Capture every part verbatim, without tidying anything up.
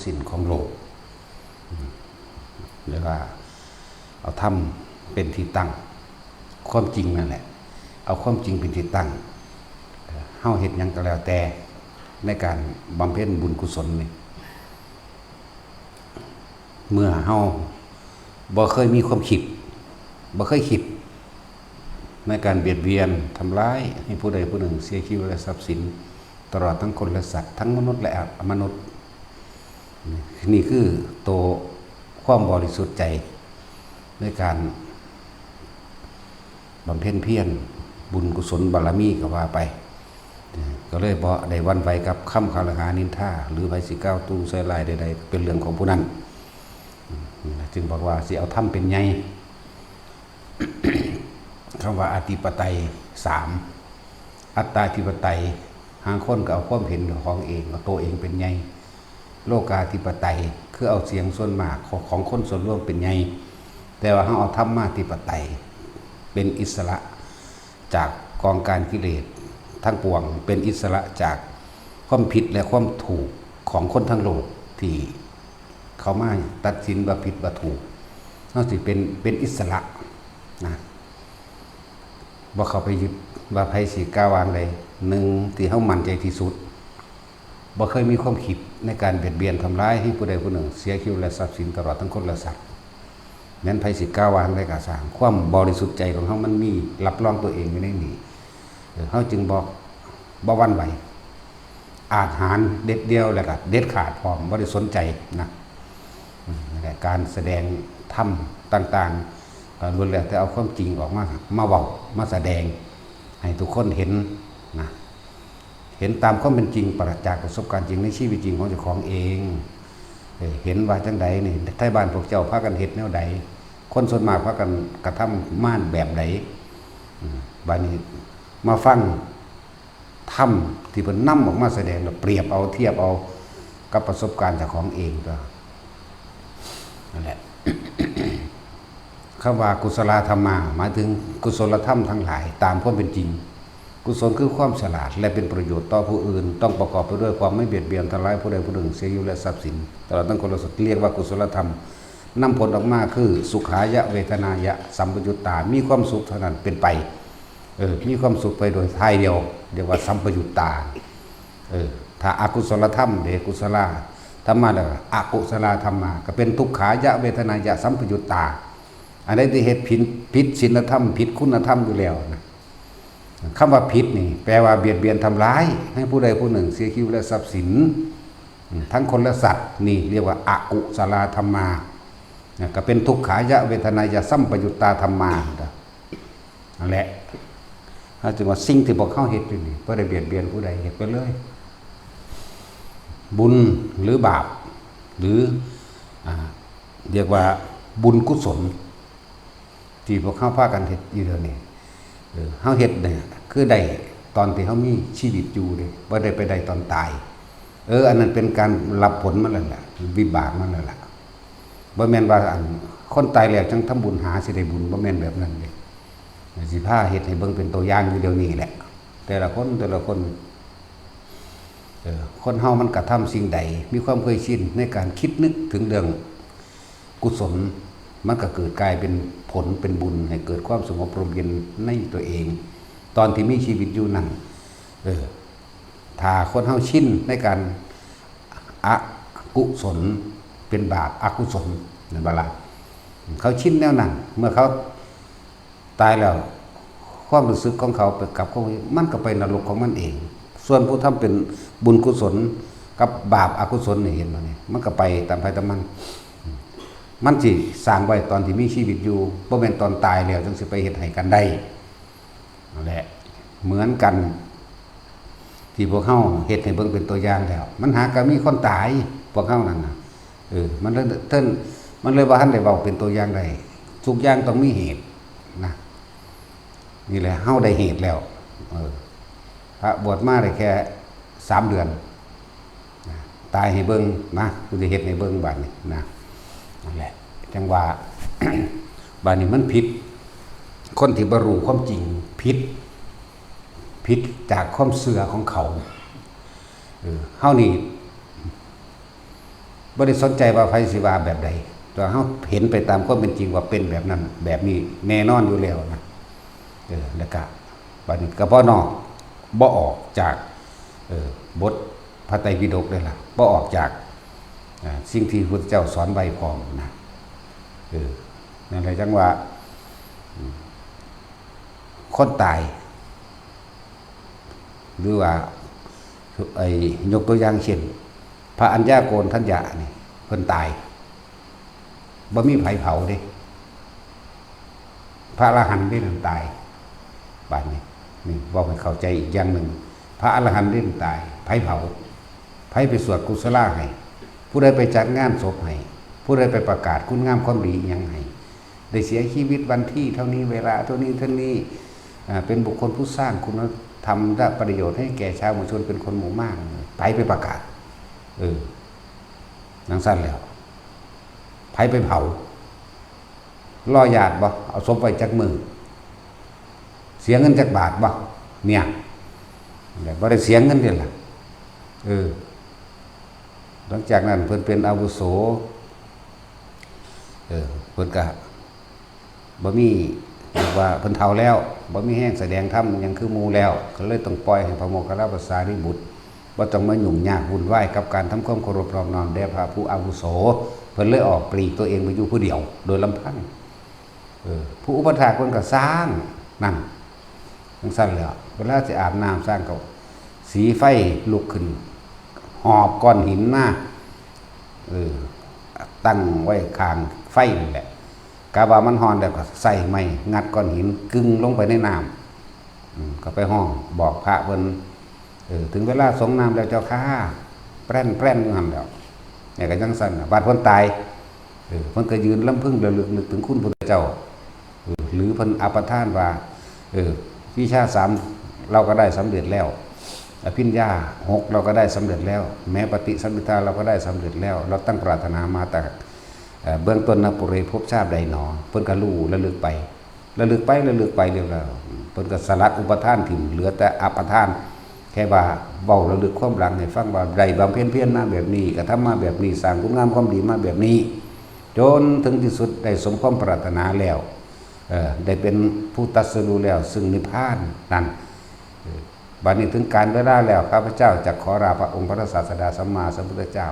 สิ้นของโลก หรือว่าเอาธรรมเป็นที่ตั้ง ความจริงนั่นแหละ เอาความจริงเป็นที่ตั้ง เฮาเฮ็ดหยังก็แล้วแต่ ในการบำเพ็ญบุญกุศลนี่ เมื่อเฮาบ่เคยมีความคิด บ่เคยคิด ในการเบียดเบียนทำร้ายให้ผู้ใดผู้หนึ่งเสียชีวิตและทรัพย์สิน ตลอดทั้งคนและสัตว์ ทั้งมนุษย์และอมนุษย์ นี่คือตัวความบริสุทธิ์ใจ ในการบำเพ็ญเพียรบุญกุศลบารมีก็ว่าไป ก็เลยบ่ได้หวั่นไหวกับคำกล่าวหานินทา หรือไผสิกล่าวตู่ใส่ร้ายใดๆ เป็นเรื่องของผู้นั้น จึงบอกว่าสิเอาธรรมเป็นใหญ่ คำว่าอธิปไตยสาม อัตตาธิปไตย หางคนก็เอาความเห็นของเอง เอาตัวเองเป็นใหญ่ โลกาธิปไตย คือเอาเสียงส่วนมากของของคนส่วนรวมเป็นใหญ่ แต่ว่าเฮาเอาธรรมาธิปไตย เป็นอิสระจากกองการกิเลสทั้งปวง เป็นอิสระจากความผิดและความถูกของคนทั้งโลกที่เขามาตัดสินว่าผิดว่าถูก เฮาสิเป็น เป็นอิสระนะ บ่เข้าไปยึดว่าไผสิกล่าววางใด หนึ่ง ที่เฮามั่นใจที่สุด บ่เคยมีความคิดในการเบียดเบียนทำร้ายให้ผู้ใดผู้หนึ่งเสียชีวิตและทรัพย์สินตลอดทั้งคนและสัตว์ แม้นไผสิกล่าววางใดก็ซ่าง ความบริสุทธิ์ใจของเฮามันมีรับรองตัวเองอยู่ในนี้ เออ เฮาจึงบ่ บ่หวั่นไหว อาจหาญเด็ดเดี่ยวแล้วก็เด็ดขาดพร้อม บ่ได้สนใจนะ อืม นั่นแหละ การแสดงธรรมต่างๆ ก็ล้วนแล้วแต่เอาความจริงออกมา มาเว้า มาแสดง ให้ทุกคนเห็นนะ เห็นตามความเป็นจริง ปราศจากประสบการณ์จริงในชีวิตจริงของเจ้าของเอง เออ เห็นว่าจั่งใดนี่ ไทบ้านพวกเจ้าพากันเฮ็ดแนวใด คนส่วนมากพากันกระทำมาแบบใด อืม บัดนี้มาฟังธรรมที่เพิ่นนำออกมาแสดง แล้วเปรียบเอา เทียบเอากับประสบการณ์เจ้าของเองก็ นั่นแหละ คำว่ากุศลธรรมา หมายถึงกุศลธรรมทั้งหลายตามความเป็นจริง กุศลคือความฉลาดและเป็นประโยชน์ต่อผู้อื่น ต้องประกอบไปด้วยความไม่เบียดเบียนทำร้ายผู้ใดผู้หนึ่งเสียชีวิตและทรัพย์สิน ตลอดทั้งคนและสัตว์ เรียกว่ากุศลธรรม นำผลออกมาคือสุขายะเวทนายะสัมปยุตตา มีความสุขเท่านั้นเป็นไป เออ มีความสุขไปโดยท้ายเดียว เรียกว่าสัมปยุตตา เออ ถ้าอกุศลธรรมเด้ กุศลธรรมา แล้วก็อกุศลธรรมา ก็เป็นทุกขายะเวทนายะสัมปยุตตา อันใดที่เฮ็ดผิด ผิดศีลธรรม ผิดคุณธรรมอยู่แล้วนะ คำว่าผิดนี่ แปลว่าเบียดเบียนทำร้ายให้ผู้ใดผู้หนึ่งเสียชีวิตและทรัพย์สิน อืม ทั้งคนและสัตว์ นี่เรียกว่าอกุศลธรรมา นะ ก็เป็นทุกขายะเวทนายะสัมปยุตตาธรรมา นั่นแหละ เฮาจึงว่าสิ่งที่พวกเฮาเฮ็ดอยู่นี่ บ่ได้เบียดเบียนผู้ใด เฮ็ดไปเลย บุญหรือบาป หรือ อ่า เรียกว่าบุญกุศล ที่พวกเฮาพากันเฮ็ดอยู่เดี๋ยวนี้ เออ เฮาเฮ็ดเนี่ย คือได้ตอนที่เฮามีชีวิตอยู่เด้ บ่ได้ไปได้ตอนตาย เออ อันนั้นเป็นการรับผลมันแล้วล่ะ วิบากมันแล้วล่ะ บ่แม่นว่าอันคนตายแล้วจั่งทำบุญหาสิได้บุญ บ่แม่นแบบนั้นเด้ สิพาเฮ็ดให้เบิ่งเป็นตัวอย่างอยู่เดี๋ยวนี้แหละ แต่ละคน แต่ละคน เออ คนเฮามันกระทำสิ่งใด มีความเคยชินในการคิดนึกถึงเรื่องกุศล มันก็เกิดกลายเป็นผลเป็นบุญ ให้เกิดความสงบร่มเย็นในตัวเอง ตอนที่มีชีวิตอยู่นั่น เออ ถ้าคนเฮาชินในการอกุศล เป็นบาปอกุศล นั่นบ่ล่ะ เขาชินแนวนั้น เมื่อเขา ตายแล้ว ความรู้สึกของเขาไปกับเขา มันก็ไปนรกของมันเอง ส่วนผู้ทำเป็นบุญกุศลกับบาปอกุศลนี่ เห็นบ่นี่ มันก็ไปตามไผตามมัน มันสิสร้างไว้ตอนที่มีชีวิตอยู่ บ่แม่นตอนตายแล้วจั่งสิไปเฮ็ดให้กันได้ นั่นแหละ เหมือนกัน ที่พวกเฮาเฮ็ดให้เบิ่งเป็นตัวอย่างแล้ว มันหากะมีคนตาย พวกเฮานั่นน่ะ เออ มันเลย เทิ่น มันเลยบ่ทันได้เว้าเป็นตัวอย่างได้ ทุกอย่างต้องมีเหตุนะ นี่แหละ เฮาได้เหตุแล้ว เออ พระบวชมาได้แค่สามเดือน นะ ตายให้เบิ่งนะ กูสิเฮ็ดให้เบิ่งบาดนี้นะ นั่นแหละ จั่งว่า บาดนี้มันผิด คนที่บ่รู้ความจริง ผิด ผิดจากความเชื่อของเขา เออ เฮานี่ บ่ได้สนใจว่าไผสิว่าแบบใด แต่เฮาเห็นไปตามความเป็นจริงว่าเป็นแบบนั้น แบบนี้แน่นอนอยู่แล้วนะ เออ แล้วก็บัดนี้ก็บ่นอก บ่ออกจาก เออ บทพระไตรปิฎกเลยล่ะ บ่ออกจาก อ่า สิ่งที่พระพุทธเจ้าสอนไว้พร้อมนะ เออ นั่นแหละจังว่า อืม คนตาย หรือว่า ไอ้ ยกตัวอย่างเช่น พระอัญญาโกณฑัญญะนี่ เพิ่นตาย บ่มีไผเผาเด้ พระอรหันต์เด้นั่นตาย บาดนี้ นี่เว้าให้เข้าใจอีกอย่างหนึ่ง พระอรหันต์เด้นั่นตาย ไผเผา ไผไปสวดกุศลาให้ ผู้ใดไปจัดงานศพให้ ผู้ใดไปประกาศคุณงามความดีอิหยังให้ ได้เสียชีวิตวันที่เท่านี้ เวลาเท่านี้เท่านี้ อ่า เป็นบุคคลผู้สร้างคุณธรรมและประโยชน์ให้แก่ชาวมวลชนเป็นคนหมู่มาก ไผไปประกาศ เออ จั่งซั้นแล้ว ไผไปเผา รอญาติบ่ เอาศพไว้จักมื้อ เสียเงินจักบาทบ่ เนี่ย บ่ได้เสียเงินเด้ล่ะ เออ หลังจากนั้นเพิ่นเป็นอาวุโส เออ เพิ่นก็บ่มี เรียกว่าเพิ่นเฒ่าแล้ว บ่มีแรงแสดงธรรมหยังคือหมู่แล้ว ก็เลยต้องปล่อยให้พระโมคคัลลาภาสารีบุตร บ่ต้องมายุ่งยากวุ่นวายกับการทำความเคารพนอบน้อมแด่พระผู้อาวุโส เพิ่นเลยออกปลีกตัวเองไปอยู่ผู้เดียว โดยลำพัง เออ ผู้อุปัฏฐากเพิ่นก็สร้าง นั่น จั่งซั้นแหล้ว เวลาสิอาบน้ำสร้างก็ สีไฟลุกขึ้น หอบก้อนหินมา เออ ตั้งไว้ข้างไฟนั่นแหละ กะว่ามันร้อนแล้วก็ใส่ไม้งัดก้อนหินกึ่งลงไปในน้ำ อืม ก็ไปฮ้องบอกพระเพิ่น เออ ถึงเวลาสรงน้ำแล้วเจ้าข้า แปร่นแปร่นอยู่หั่นแหล้ว เนี่ยก็จั่งซั้นน่ะ บัดเพิ่นตาย เออ เพิ่นก็ยืนรำพึงระลึกนึกถึงคุณพุทธเจ้า เออ หรือเพิ่นอัปทานว่า เออ วิชาสามเราก็ได้สำเร็จแล้ว อภิญญาหกเราก็ได้สำเร็จแล้ว แม้ปฏิสัมภิทาเราก็ได้สำเร็จแล้ว เราตั้งปรารถนามาแต่ เอ่อ เบื้องต้น นปุเร ภพชาติใดหนอ เพิ่นก็รู้ระลึกไป ระลึกไป ระลึกไปเรื่อยๆ เพิ่นก็สลัดอุปาทานถิ่ม เหลือแต่อัปทาน แค่ว่าเว้าระลึกความหลังให้ฟังว่าได้บำเพ็ญเพียรมาแบบนี้ กระทำมาแบบนี้ สร้างคุณงามความดีมาแบบนี้ จนถึงที่สุดได้สมความปรารถนาแล้ว เอ่อ ได้เป็นผู้ตรัสรู้แล้วซึ่งนิพพานนั่น เอ่อ บัดนี้ถึงกาลเวลาแล้ว ข้าพเจ้าจะขอลาพระองค์พระศาสดาสัมมาสัมพุทธเจ้า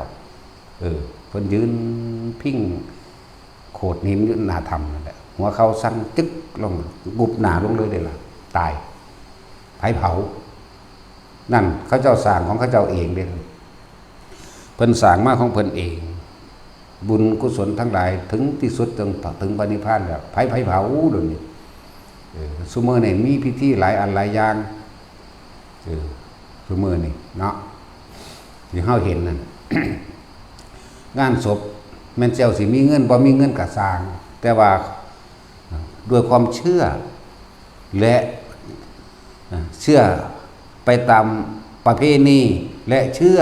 เออ เพิ่นยืนพิงโขดหินอยู่หน้าถ้ำนั่นแหละ หัวเข่าสั่นจึ๊กลง งุบหน้าลงเลยเด้ล่ะ ตาย ไผเผา นั่น เขาเจ้าสร้างของเขาเจ้าเองเด้ เพิ่นสร้างมาของเพิ่นเอง บุญกุศลทั้งหลายถึงที่สุดจนถึงพระนิพพานแล้ว ไผ ไผเผาเดี๋ยวนี้ เออ ซุมื้อนี้มีพิธีหลายอันหลายอย่าง เออ ซุมื้อนี้เนาะ ที่เฮาเห็นนั่น งานศพ แม่นเจ้าสิมีเงินบ่มีเงินก็ซ่าง แต่ว่าด้วยความเชื่อ และ เชื่อไปตามประเพณี และเชื่อ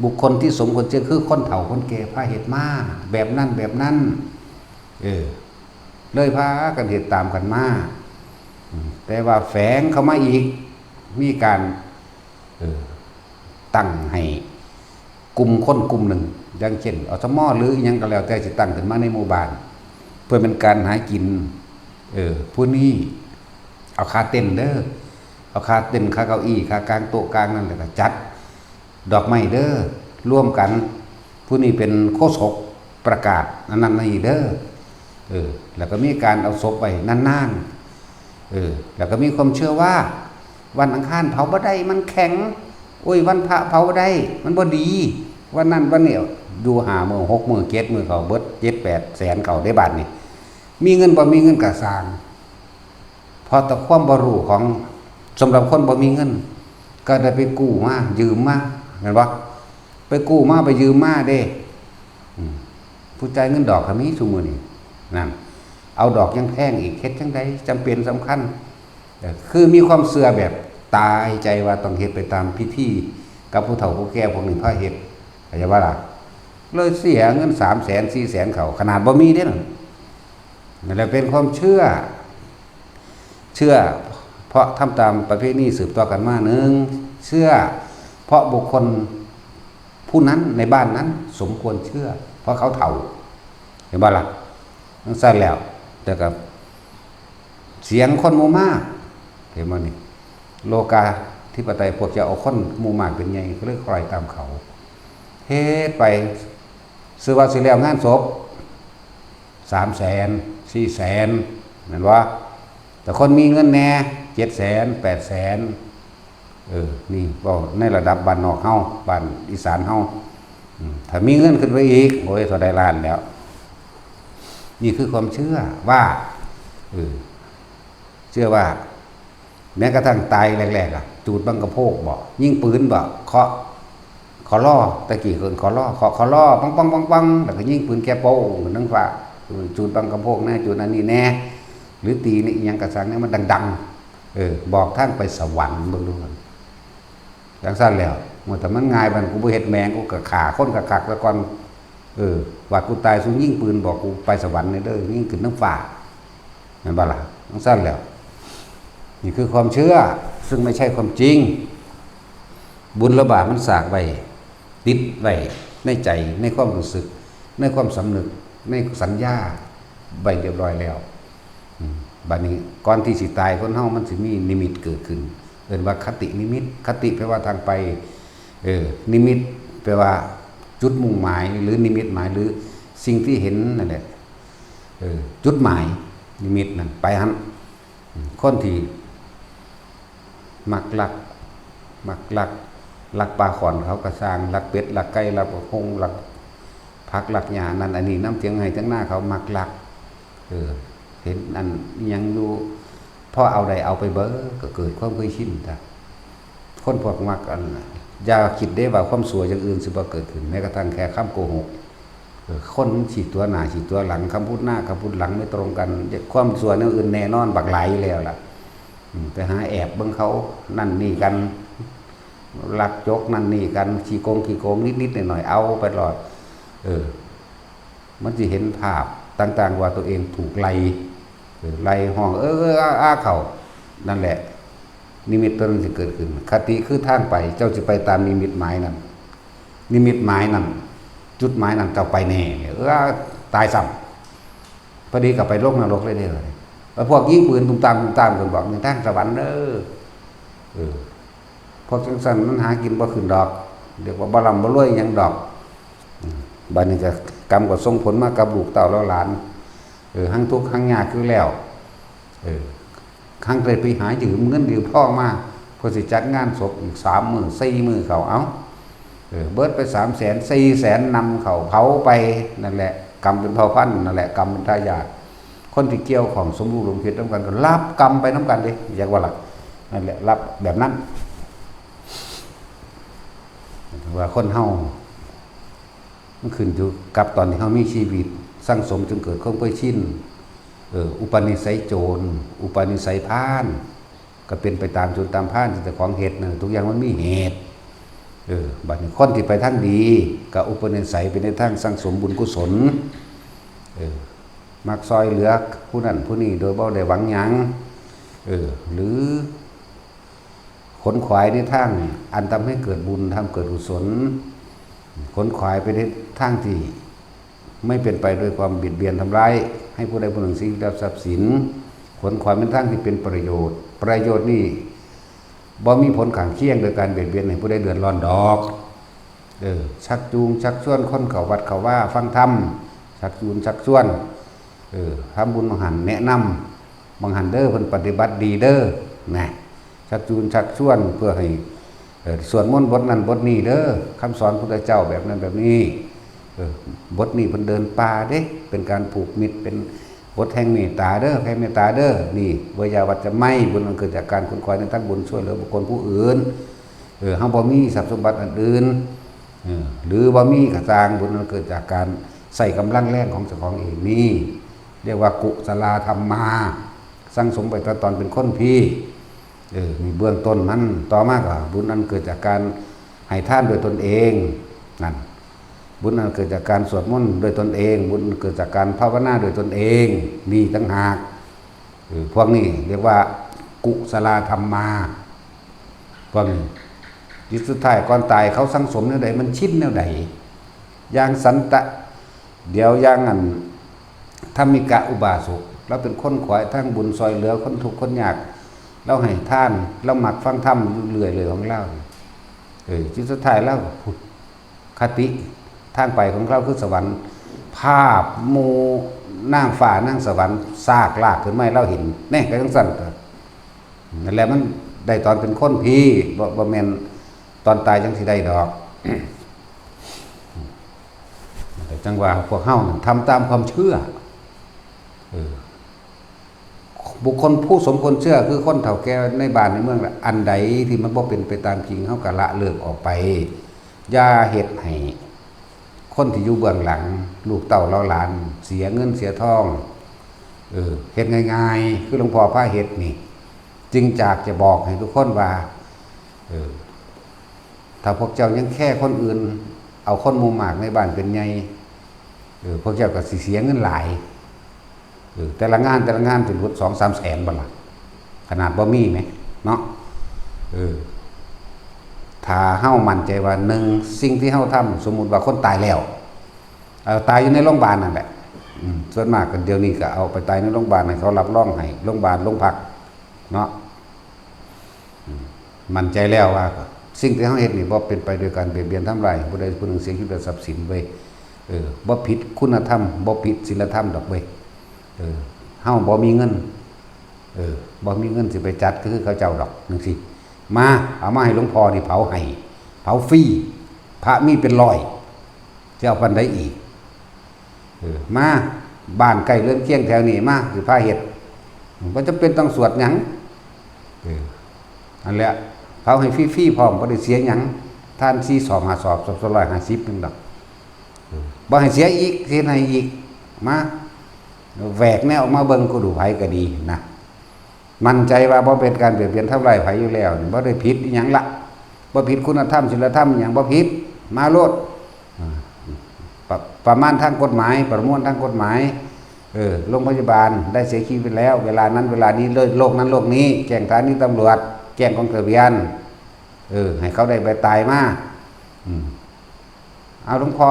บุคคลที่สมควรเชื่อ คือคนเฒ่าคนแก่พาเฮ็ดมา แบบนั้นแบบนั้น เออ เลยพากันเฮ็ดตามกันมา อืม แต่ว่าแฝงเข้ามาอีก มีการ เออ ตั้งให้กลุ่มคนกลุ่มหนึ่ง อย่างเช่น อสม หรืออิหยังก็แล้วแต่สิตั้งขึ้นมาในหมู่บ้าน เพื่อเป็นการหากิน เออ ผู้นี้เอาค่าเต็นท์เด้อ เอาค่าเต็นท์ ค่าเก้าอี้ ค่ากางโต๊ะกางนั่น แล้วก็จัดดอกไม้เด้อ ร่วมกัน ผู้นี้เป็นโฆษกประกาศอันนั้นนี่เด้อ เออ แล้วก็มีการเอาศพไว้นานๆ เออ แล้วก็มีความเชื่อว่าวันอังคารเผาบ่ได้ มันแข็ง โอ้ย วันพระเผาบ่ได้ มันบ่ดี วันนั้นวันนี้ อยู่ห้ามื้อ หกมื้อ เจ็ดมื้อ เข้าเบิด เจ็ดแปดแสน เข้าได้บาดนี้ มีเงินบ่มีเงินก็ซ่าง เพราะแต่ความบ่รู้ของ สำหรับคนบ่มีเงิน ก็ได้ไปกู้มา ยืมมา แม่นบ่ ไปกู้มา ไปยืมมาเด้ อืม ผู้จ่ายเงินดอกก็มีซุมื้อนี้ นั่น เอาดอกยังแพงอีก เฮ็ดจั่งใด จำเป็นสำคัญ เอ่อ คือมีความเชื่อแบบตายใจว่าต้องเฮ็ดไปตามพิธี กับผู้เฒ่าผู้แก่พวกนี้พาเฮ็ด เข้าใจบ่ล่ะ เลยเสียเงินสามแสน สี่แสน เข้า ขนาดบ่มีเด้นั่น นั่นแหละเป็นความเชื่อ เชื่อเพราะทำตามประเพณีสืบต่อกันมา หนึ่ง เชื่อเพราะบุคคล ผู้นั้นในบ้านนั้นสมควรเชื่อ เพราะเขาเฒ่า เห็นบ่ล่ะ? จั่งซั้นแล้ว แต่กับเสียงคนหมู่มาก เห็นบ่นี่? โลกาธิปไตย พวกจะเอาคนหมู่มากเป็นใหญ่ ก็เลยคอยตามเขา เฮ็ดไป ซื่อว่าสิแล้วงานศพ สามแสน สี่แสน แม่นบ่? แต่คนมีเงินแหน่ เจ็ดแสน แปดแสน เออ นี่เว้าในระดับบ้านนอกเฮา บ้านอีสานเฮา อืม ถ้ามีเงินขึ้นไปอีก โอ้ย เท่าใดล้านแล้ว นี่คือความเชื่อว่า เออ เชื่อว่า แม้กระทั่งตายแรกๆ อะ จูดบังกะโพกบ่ ยิงปืนบ่ เคาะ คอลอ ตะกี้เอิ้นคอลอ เคาะคอลอ ปังๆๆๆ แล้วก็ยิงปืนแก๊ปโป้งขึ้นเทิงฟ้า จูดบังกะโพกแหน่ จูดอันนี้แหน่ หรือตีนี่อิหยังกะซังเนี่ย มันดังๆ เออ บอกทางไปสวรรค์เบิ่งดู จั่งซั้นแล้ว เมื่อแต่มันง่ายปานนั้น กูบ่เฮ็ดแม่ง กูก็ฆ่าคนคักๆ ซะก่อน เออ ว่ากูตาย สูยิงปืนบอกกูไปสวรรค์แหน่เด้อ ยิงขึ้นเทิงฟ้า แม่นบ่ล่ะ? จั่งซั้นแล้ว นี่คือความเชื่อ ซึ่งไม่ใช่ความจริง บุญและบาปมันสากไว้ ติดไว้ในใจ ในความรู้สึก ในความสำนึก ในสัญญาไว้เรียบร้อยแล้ว อืม บัดนี้ก่อนที่สิตาย คนเฮามันสิมีนิมิตเกิดขึ้น เอิ้นว่าคตินิมิต คติแปลว่าทางไป เออ นิมิตแปลว่าจุดมุ่งหมาย หรือนิมิตหมาย หรือสิ่งที่เห็นนั่นแหละ เออ จุดหมาย นิมิตนั่น ไปหั้น อืม คนที่มักลัก มักลัก ลักปลาข้อนเขาก็ซ่าง ลักเป็ด ลักไก่ ลักบักฮุ่ง ลักผัก ลักหญ้า นั่นอันนี้ นำเถียงไฮ่เถียงนาเขามักลัก เออ เห็นอันอิหยังอยู่ พอเอาได้เอาไปเบิด ก็เกิดความเคยชินจ้ะ คนพวกมักอันน่ะ อย่าคิดเด้ว่าความชั่วอย่างอื่นสิบ่เกิดขึ้น แม้กระทั่งแค่คำโกหก เออ คนมันสิตั๋วหน้าสิตั๋วหลัง คำพูดหน้าคำพูดหลังไม่ตรงกัน ความชั่วแนวอื่นแน่นอนบักหลายอยู่แล้วล่ะ อืม ไปหาแอบเบิ่งเขานั่นนี่กัน ลักจกนั่นนี่กัน ขี้โกงขี้โกงนิดๆ หน่อยๆ เอาไปตลอด เออ มันสิเห็นภาพต่างๆ ว่าตัวเองถูกไล่ เออ ไล่ฮ้อง เออ เออ อา อา เข้า นั่นแหละ นิมิตตัวนั้นสิเกิดขึ้น คติคือทางไป เจ้าสิไปตามนิมิตหมายนั้น นิมิตหมายนั้น จุดหมายนั้น เจ้าไปแน่เนี่ย เออ ตายซ้ำ พอดีก็ไปลงนรกเลยเด้อ แล้วพวกยิงปืนตุ้มตามตุ้มตามกันบอก "นี่ทางสวรรค์เด้อ" เออ พวกจั่งซั้นมันหากินบ่ขึ้นดอก เรียกว่าบ่ร่ำบ่รวยหยังดอก อืม บัดนี้ก็กรรมก็ส่งผลมากับลูกเต้าเหล่าหลาน เออ หั้งทุกข์หั้งยากคือแล้ว เออ หั้งได้ไปหายืมเงินยืมทองมา เพื่อสิจัดงานศพอีกสามมื้อสี่มื้อเขา เอ้า เออ เบิดไปสามแสน สี่แสน นำเขาเผาไป นั่นแหละ กรรมเป็นเผ่าพันธุ์ นั่นแหละ กรรมเป็นทายาท คนที่เกี่ยวข้องสมรู้ร่วมคิดนำกันก็รับกรรมไปนำกันเด้ อยากว่าล่ะ นั่นแหละ รับแบบนั้น ว่าคนเฮา มันขึ้นอยู่กับตอนที่เฮามีชีวิต สั่งสมจนเกิดความเคยชิน เออ อุปนิสัยโจร อุปนิสัยพาล ก็เป็นไปตามโจรตามพาลที่เจ้าของเฮ็ดนั่น ทุกอย่างมันมีเหตุ เออ บัดนี้คนที่ไปทางดี ก็อุปนิสัยไปในทางสั่งสมบุญกุศล เออ มักซอยเหลือผู้นั้นผู้นี้โดยบ่ได้หวังหยัง เออ หรือ ขนขวายในทางอันทำให้เกิดบุญ ทำเกิดกุศล ขนขวายไปในทางที่ไม่เป็นไปด้วยความเบียดเบียนทำร้าย ให้ผู้ใดผู้หนึ่งสิ่งทรัพย์สิน ขนขวายเป็นทางที่เป็นประโยชน์ ประโยชน์นี่บ่มีผลข้างเคียงโดยการเบียดเบียนให้ผู้ใดเดือดร้อนดอก เออ ชักจูงชักชวนคนเข้าวัดเข้าวาฟังธรรม ชักจูงชักชวน เออ ทำบุญบังหันแนะนำบังหันเด้อ เพิ่นปฏิบัติดีเด้อ นะ ชักจูงชักชวนเพื่อให้ เออ สวดมนต์บทนั้นบทนี้เด้อ คำสอนพุทธเจ้าแบบนั้นแบบนี้ เออ บทนี้เพิ่นเดินป่าเด้ เป็นการผูกมิตร เป็นบทแห่งเมตตาเด้อ แผ่เมตตาเด้อ นี่ เวยาวัจจะไม่ บุญอันเกิดจากการขนขวายในทางบุญช่วยเหลือบุคคลผู้อื่น เออ เฮาบ่มีทรัพย์สมบัติอันอื่น เออ หรือบ่มีก็ซ่าง บุญอันเกิดจากการใช้กำลังแรงของเจ้าของเองนี่ เรียกว่ากุศลาธรรมา สั่งสมไปแต่ตอนเป็นคนพี้ เออ นี่เบื้องต้นมัน ต่อมาก็บุญอันเกิดจากการให้ทานโดยตนเอง นั่น บุญอันเกิดจากการสวดมนต์โดยตนเอง บุญอันเกิดจากการภาวนาโดยตนเอง นี่ต่างหาก เออ พวกนี้เรียกว่ากุศลาธรรมา พวกนี้ จิตสุดท้ายก่อนตายเขาสั่งสมแนวใด มันชินแนวใด อย่างสันตะ เดี๋ยวอย่างอัน ธรรมิกะอุบาสก ลาวเป็นคนขวายทางบุญ ซอยเหลือคนทุกข์คนยาก ลาวให้ทาน ลาวมักฟังธรรมอยู่เรื่อยเลยของลาว เออ จิตสุดท้ายลาวก็พุทธ คติทางไปของลาวคือสวรรค์ ภาพหมู่นางฟ้านางสวรรค์ซากลากขึ้นมาให้ลาวเห็น แน่ ก็จั่งซั้นตั๊ว นั่นแหละ มันได้ตอนเป็นคนพี้ บ่ บ่แม่นตอนตายจั่งสิได้ดอก แต่จั่งว่าพวกเฮานั่นทำตามความเชื่อ เออ บุคคลผู้สมควรเชื่อคือคนเฒ่าแก่ในบ้านในเมืองละ อันใดที่มันบ่เป็นไปตามจริง เฮาก็ละเลิกออกไป อย่าเฮ็ดให้คนที่อยู่เบื้องหลัง ลูกเต้าเหล่าหลาน เสียเงินเสียทอง เออ เฮ็ดง่ายๆ คือหลวงพ่อพาเฮ็ดนี่ จึงอยากจะบอกให้ทุกคนว่า เออ ถ้าพวกเจ้ายังแคร์คนอื่น เอาคนหมู่มากในบ้านเป็นใหญ่ เออ พวกเจ้าก็สิเสียเงินหลาย เออ แต่ละงานแต่ละงานสิหลุดสองสามแสนบ่ล่ะ ขนาดบ่มีแหม เนาะ เออ ถ้าเฮามั่นใจว่า หนึ่ง สิ่งที่เฮาทำ สมมุติว่าคนตายแล้ว เอ่อ ตายอยู่ในโรงพยาบาลนั่นแหละ อืม ส่วนมากก็เดี๋ยวนี้ก็เอาไปตายในโรงพยาบาล ให้เขารับรองให้ โรงพยาบาล โรงพัก เนาะ อืม มั่นใจแล้วว่า สิ่งที่เฮาเฮ็ดนี่บ่เป็นไปโดยการเบียดเบียนทำร้ายผู้ใดผู้หนึ่งเสียชีวิตและทรัพย์สินเว้ย เออ บ่ผิดคุณธรรม บ่ผิดศีลธรรมดอกเว้ย เออ เฮาบ่มีเงิน เออ บ่มีเงินสิไปจัดคือเขาเจ้าดอกจั่งซี้ มา เอามาให้หลวงพ่อนี่เผาให้ เผาฟรี พระมีเป็นร้อย จะเอาปานใดอีก เออ มา บ้านใกล้เรือนเคียงแถวนี้ มา สิพาเฮ็ด บ่จำเป็นต้องสวดหยัง เออ นั่นแหละ เผาให้ฟรีๆ พร้อม บ่ได้เสียหยัง ทานสี่ซอง ห้าซอง ซองละร้อยห้าสิบหนึ่งดอก เออ บ่ให้เสียอีก สิให้อีก มา แหวกแนวออกมาเบิ่ง กูดูไผก็ดีนะ มั่นใจว่าบ่เป็นการเบียดเบียนทำร้ายไผอยู่แล้ว บ่ได้ผิดอิหยังละ บ่ผิดคุณธรรมศีลธรรมอิหยัง บ่ผิด มาโลด อ่า ประ ประมาณทางกฎหมาย ประมวลทางกฎหมาย เออ โรงพยาบาลได้เสียชีวิตแล้ว เวลานั้นเวลานี้ โรคนั้นโรคนี้ แจ้งสถานีตำรวจ แจ้งกองทะเบียน เออ ให้เขาได้ใบตายมา อืม เอาหลวงพ่อ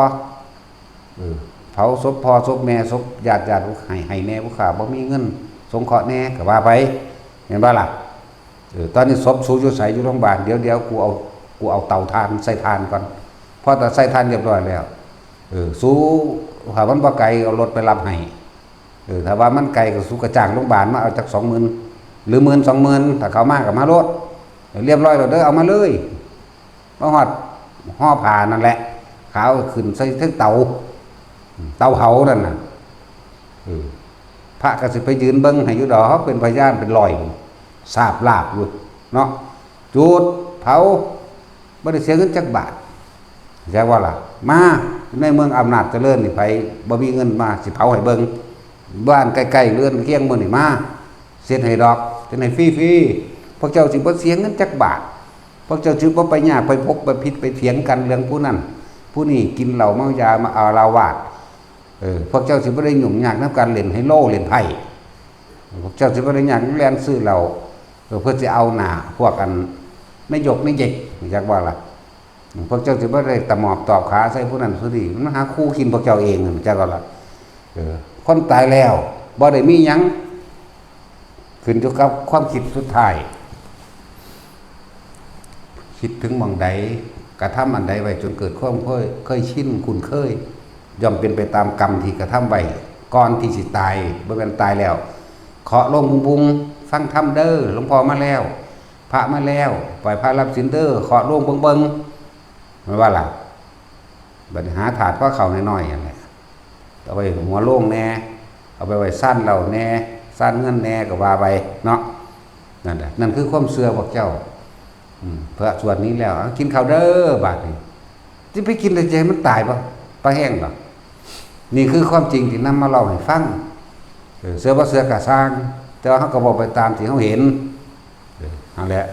เออ เผาศพพ่อศพแม่ศพญาติญาติ ให้ ให้แน่ ผู้ข้าบ่มีเงิน สงเคราะห์แน่ ก็ว่าไป แม่นบ่ล่ะ เออ ตอนนี้ศพสูอยู่ไส อยู่โรงพยาบาล เดี๋ยว เดี๋ยวกูเอา กูเอาเตาถ่าน ใส่ถ่านก่อน พอแต่ใส่ถ่านเรียบร้อยแล้ว เออ สู ถ้ามันบ่ไกล เอารถไปรับให้ เออ ถ้าว่ามันไกลก็สูก็จ้างโรงพยาบาลมาเอาจักสองหมื่น หรือหมื่นสองหมื่น ถ้าเขามาก็มาโลด เรียบร้อยแล้วเด้อ เอามาเลย มาฮอดห่อผ้านั่นแหละ ขาวขึ้นใส่เทิงเตา เตาเผานั่นน่ะ เออ พระก็สิไปยืนเบิ่งให้อยู่ดอก เป็นพยานเป็นร้อย สาบลาบอยู่ เนาะ จุดเผา บ่ได้เสียเงินจักบาท เข้าใจบ่ล่ะ มา ในเมืองอำนาจเจริญนี่ ไผบ่มีเงินมา สิเผาให้เบิ่ง บ้านใกล้ๆ เรือนเคียงหมู่นี่มา เฮ็ดให้ดอก เฮ็ดให้ฟรีๆ พวกเจ้าสิบ่เสียเงินจักบาท พวกเจ้าสิบ่ไปยากไปพกไปผิดไปเถียงกันเรื่องผู้นั้น ผู้นี้กินเหล้าเมายามาอาละวาด เออ พวกเจ้าสิบ่ได้ยุ่งยากนำการเล่นไฮโลเล่นไพ่ พวกเจ้าสิบ่ได้ยากแล่นซื้อเหล้า เออ เพื่อสิเอาหน้าพวกอันนายกนายเย็ก จักว่าล่ะ พวกเจ้าสิบ่ได้ตะหมอบตอบขาใส่ผู้นั้นผู้นี้ มันหาคู่กินพวกเจ้าเองนั่น จักว่าล่ะ เออ คนตายแล้วบ่ได้มีหยัง ขึ้นอยู่กับความคิดสุดท้าย คิดถึงหม่องใด กระทำอันใดไว้จนเกิดความเคย เคยชิน คุ้นเคย ย่อมเป็นไปตามกรรมที่กระทำไว้ ก่อนที่สิตาย บ่แม่นตายแล้ว เคาะโลงบุงๆ ฟังธรรมเด้อ หลวงพ่อมาแล้ว พระมาแล้ว ไหว้พระรับศีลเด้อ เคาะโลงเบิ่งๆ แม่นบ่ล่ะ บัดนี้หาถาดพาข้าวน้อยๆ นั่นแหละ เอาไว้หัวโลงแน่ เอาไปไว้ซานเหล้าแน่ ซานเงินแน่ ก็ว่าไปเนาะ นั่นแหละ นั่นคือความเชื่อพวกเจ้า อืม พระสวดนี้แล้ว เอากินข้าวเด้อ บาดนี้ สิไปกินแล้วสิให้มันตายบ่ ปลาแห้งบ่ นี่คือความจริงที่นำมาเล่าให้ฟัง เออ เชื่อบ่เชื่อก็ซ่าง แต่ว่าเฮาก็เว้าไปตามที่เฮาเห็น เออ นั่นแหละ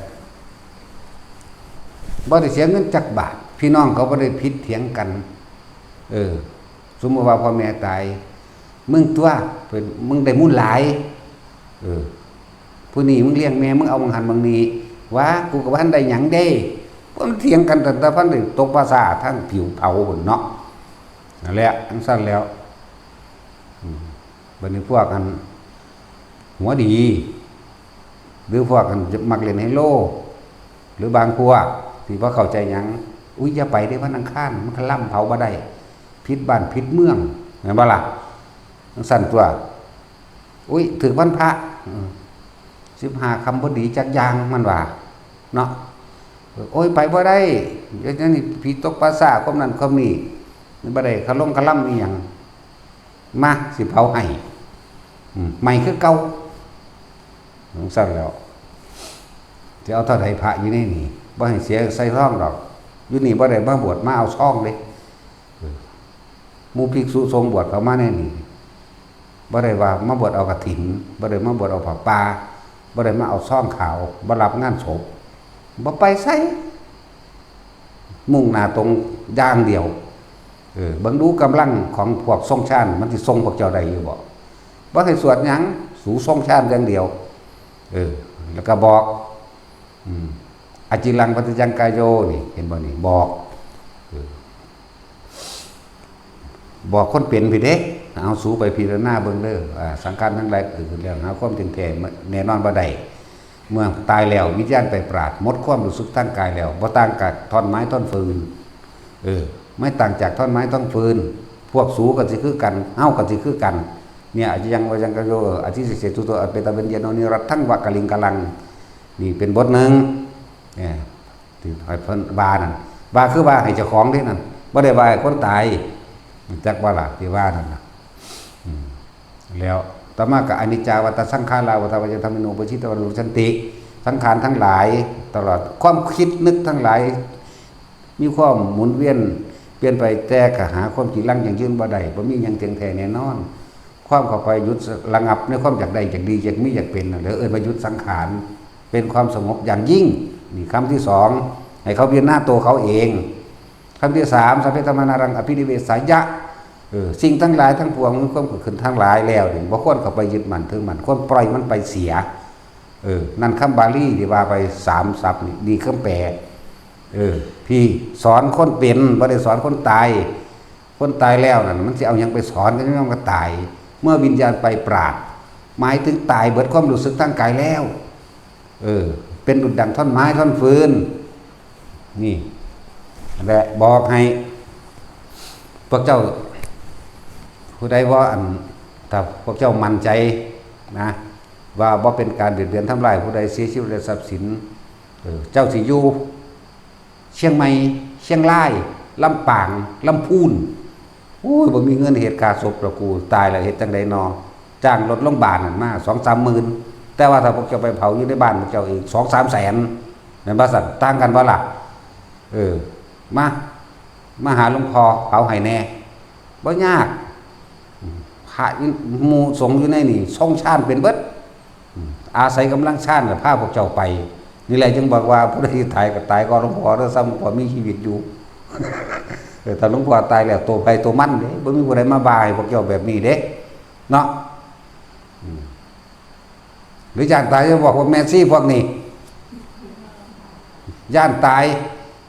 บ่ได้เสียเงินจักบาท พี่น้องเขาบ่ได้ผิดเถียงกัน เออ สมมุติว่าพ่อแม่ตาย มึงตั๊ว เป็น มึงได้มูลหลาย เออ ผู้นี้มึงเลี้ยงแม่ มึงเอาหม่องหั้นหม่องนี้ ว่ากูก็บ่ทันได้หยังเด้ เพิ่นเถียงกันตั้งแต่พันได้ตกภาษาทั้งผิวเผาพุ่นเนาะ นั่นแหละจั่งซั้นแล้ว อืม บัดนี้พวกอันหัวดี หรือพวกอันมักเล่นไฮโล หรือบางพวกที่บ่เข้าใจหยัง อุ๊ย อย่าไปเด้วันอังคาร มันกะลำเผาบ่ได้ ผิดบ้านผิดเมือง แม่นบ่ล่ะ จั่งซั้นตั่ว อุ๊ย ถืกวันพระ อืม สิบห้าค่ำบ่ดีจักอย่าง มันว่า เนาะ โอ๊ย ไปบ่ได้ เดี๋ยวนี้ผีตกป่าช้า ความนั้นความนี้ บ่ได้คาลงคาลำอีหยัง มา สิเผาให้ อืม ไหม้คือเก่า จั่งซั้นแล้ว สิเอาเท่าใดพระอยู่ในนี่ บ่ให้เสียใส่ซองดอก อยู่นี่บ่ได้มาบวชมาเอาซองเด้ เออ หมู่ภิกษุสงฆ์บวชเข้ามาในนี่ บ่ได้ว่ามาบวชเอากฐิน บ่ได้มาบวชเอาผ้าป่า บ่ได้มาเอาซองขาว บ่รับงานศพ บ่ไปไส มุ่งหน้าตรงอย่างเดียว เออ เบิ่งดูกำลังของพวกทรงฌาน มันสิทรงพวกเจ้าได้อยู่บ่ บ่ให้สวดหยัง สูทรงฌานอย่างเดียว เออ แล้วก็บอก อืม อจิรังปัจจยังกายโย นี่ เห็นบ่นี่ บอก เออ บอกคนเป็นพี้เด้ เอาสูไปพิจารณาเบิ่งเด้อ อ่า สังขารทั้งหลายเกิดขึ้นแล้ว หาความเที่ยงแท้แน่นอนบ่ได้ เมื่อตายแล้ววิญญาณไปปราด หมดความรู้สึกทางกายแล้ว บ่ต่างกับท่อนไม้ท่อนฟืน เออ ไม่ต่างจากท่อนไม้ท่อนฟืน พวกสูก็สิคือกัน เฮาก็สิคือกัน เนี่ย อจิรังปัจจยังกายโย อธิเสสตุโต อเปตวิญญาโณ นิรัตถังวะกลิงกะลัง นี่เป็นบทหนึ่ง เนี่ย ที่ให้เพิ่นว่านั่น ว่าคือว่าให้เจ้าของเด้นั่น บ่ได้ว่าให้คนตาย จักว่าล่ะ ที่ว่านั่นน่ะ อืม แล้วต่อมาก็ อนิจจาวัตตะสังขารา วัตตะวัจจธรรมิโน ปชิตวานุรุชชันติ สังขารทั้งหลาย ตลอดความคิดนึกทั้งหลาย มีความหมุนเวียนเปลี่ยนไป แต่ก็หาความจีรังยั่งยืนบ่ได้ บ่มีหยังเที่ยงแท้แน่นอน ความเข้าไปหยุดระงับในความอยากได้ อยากดี อยากมี อยากเป็นนั่นแหละ เอิ้นว่าหยุดสังขาร เป็นความสงบอย่างยิ่ง นี่คำที่สอง ให้เขาพิจารณาตัวเขาเอง คำที่สาม สัพเพธัมมานารังอภินิเวสายะ เออ สิ่งทั้งหลายทั้งปวงมีความเกิดขึ้นทั้งหลายแล้วนี่ บ่ควรเข้าไปยึดมั่นถือมั่น ควรปล่อยมันไปเสีย เออ นั่นคำบาลีที่ว่าไปสามศัพท์นี่ นี่คำแปล เออ พี่สอนคนเป็น บ่ได้สอนคนตาย คนตายแล้วนั่น มันสิเอาหยังไปสอน ก็ยังมันก็ตาย เมื่อวิญญาณไปปราด หมายถึงตายเบิดความรู้สึกทางกายแล้ว เออ เป็นดุจดังท่อนไม้ท่อนฟืน นี่ และบอกให้ พวกเจ้า ผู้ใดว่าอัน ถ้าพวกเจ้ามั่นใจนะ ว่าบ่เป็นการเบียดเบียนทำลายผู้ใด เสียชีวิตและทรัพย์สิน เออ เจ้าสิอยู่ เชียงใหม่ เชียงราย ลำปาง ลำพูน โอ้ย บ่มีเงินเฮ็ดค่าศพแล้ว กูตายแล้วเฮ็ดจั่งใดนอ จ้างรถโรงบาลนั่นมาสองสามหมื่น แต่ว่าถ้าพวกเจ้าไปเผาอยู่ในบ้านพวกเจ้าเอง สองสามแสน แม่นบ่ซั่น ต่างกันบ่ล่ะ เออ มา มาหาหลวงพ่อเผาให้แน่ บ่ยาก พระอยู่ หมู่สงฆ์อยู่ในนี่ ทรงฌานเป็นเบิด อาศัยกำลังฌานน่ะพาพวกเจ้าไป นี่แหละจึงบอกว่าผู้ใดตายก็ตายก่อนหลวงพ่อเด้อ ซ้ำหลวงพ่อมีชีวิตอยู่ เออ ถ้าหลวงพ่อตายแล้ว ตัวไผตัวมันเด้ บ่มีผู้ใดมาบ่าให้พวกเจ้าแบบนี้เด้ เนาะ อืม หรือย้านตาย จะบอกว่าแม่ชีพวกนี้ ย้านตาย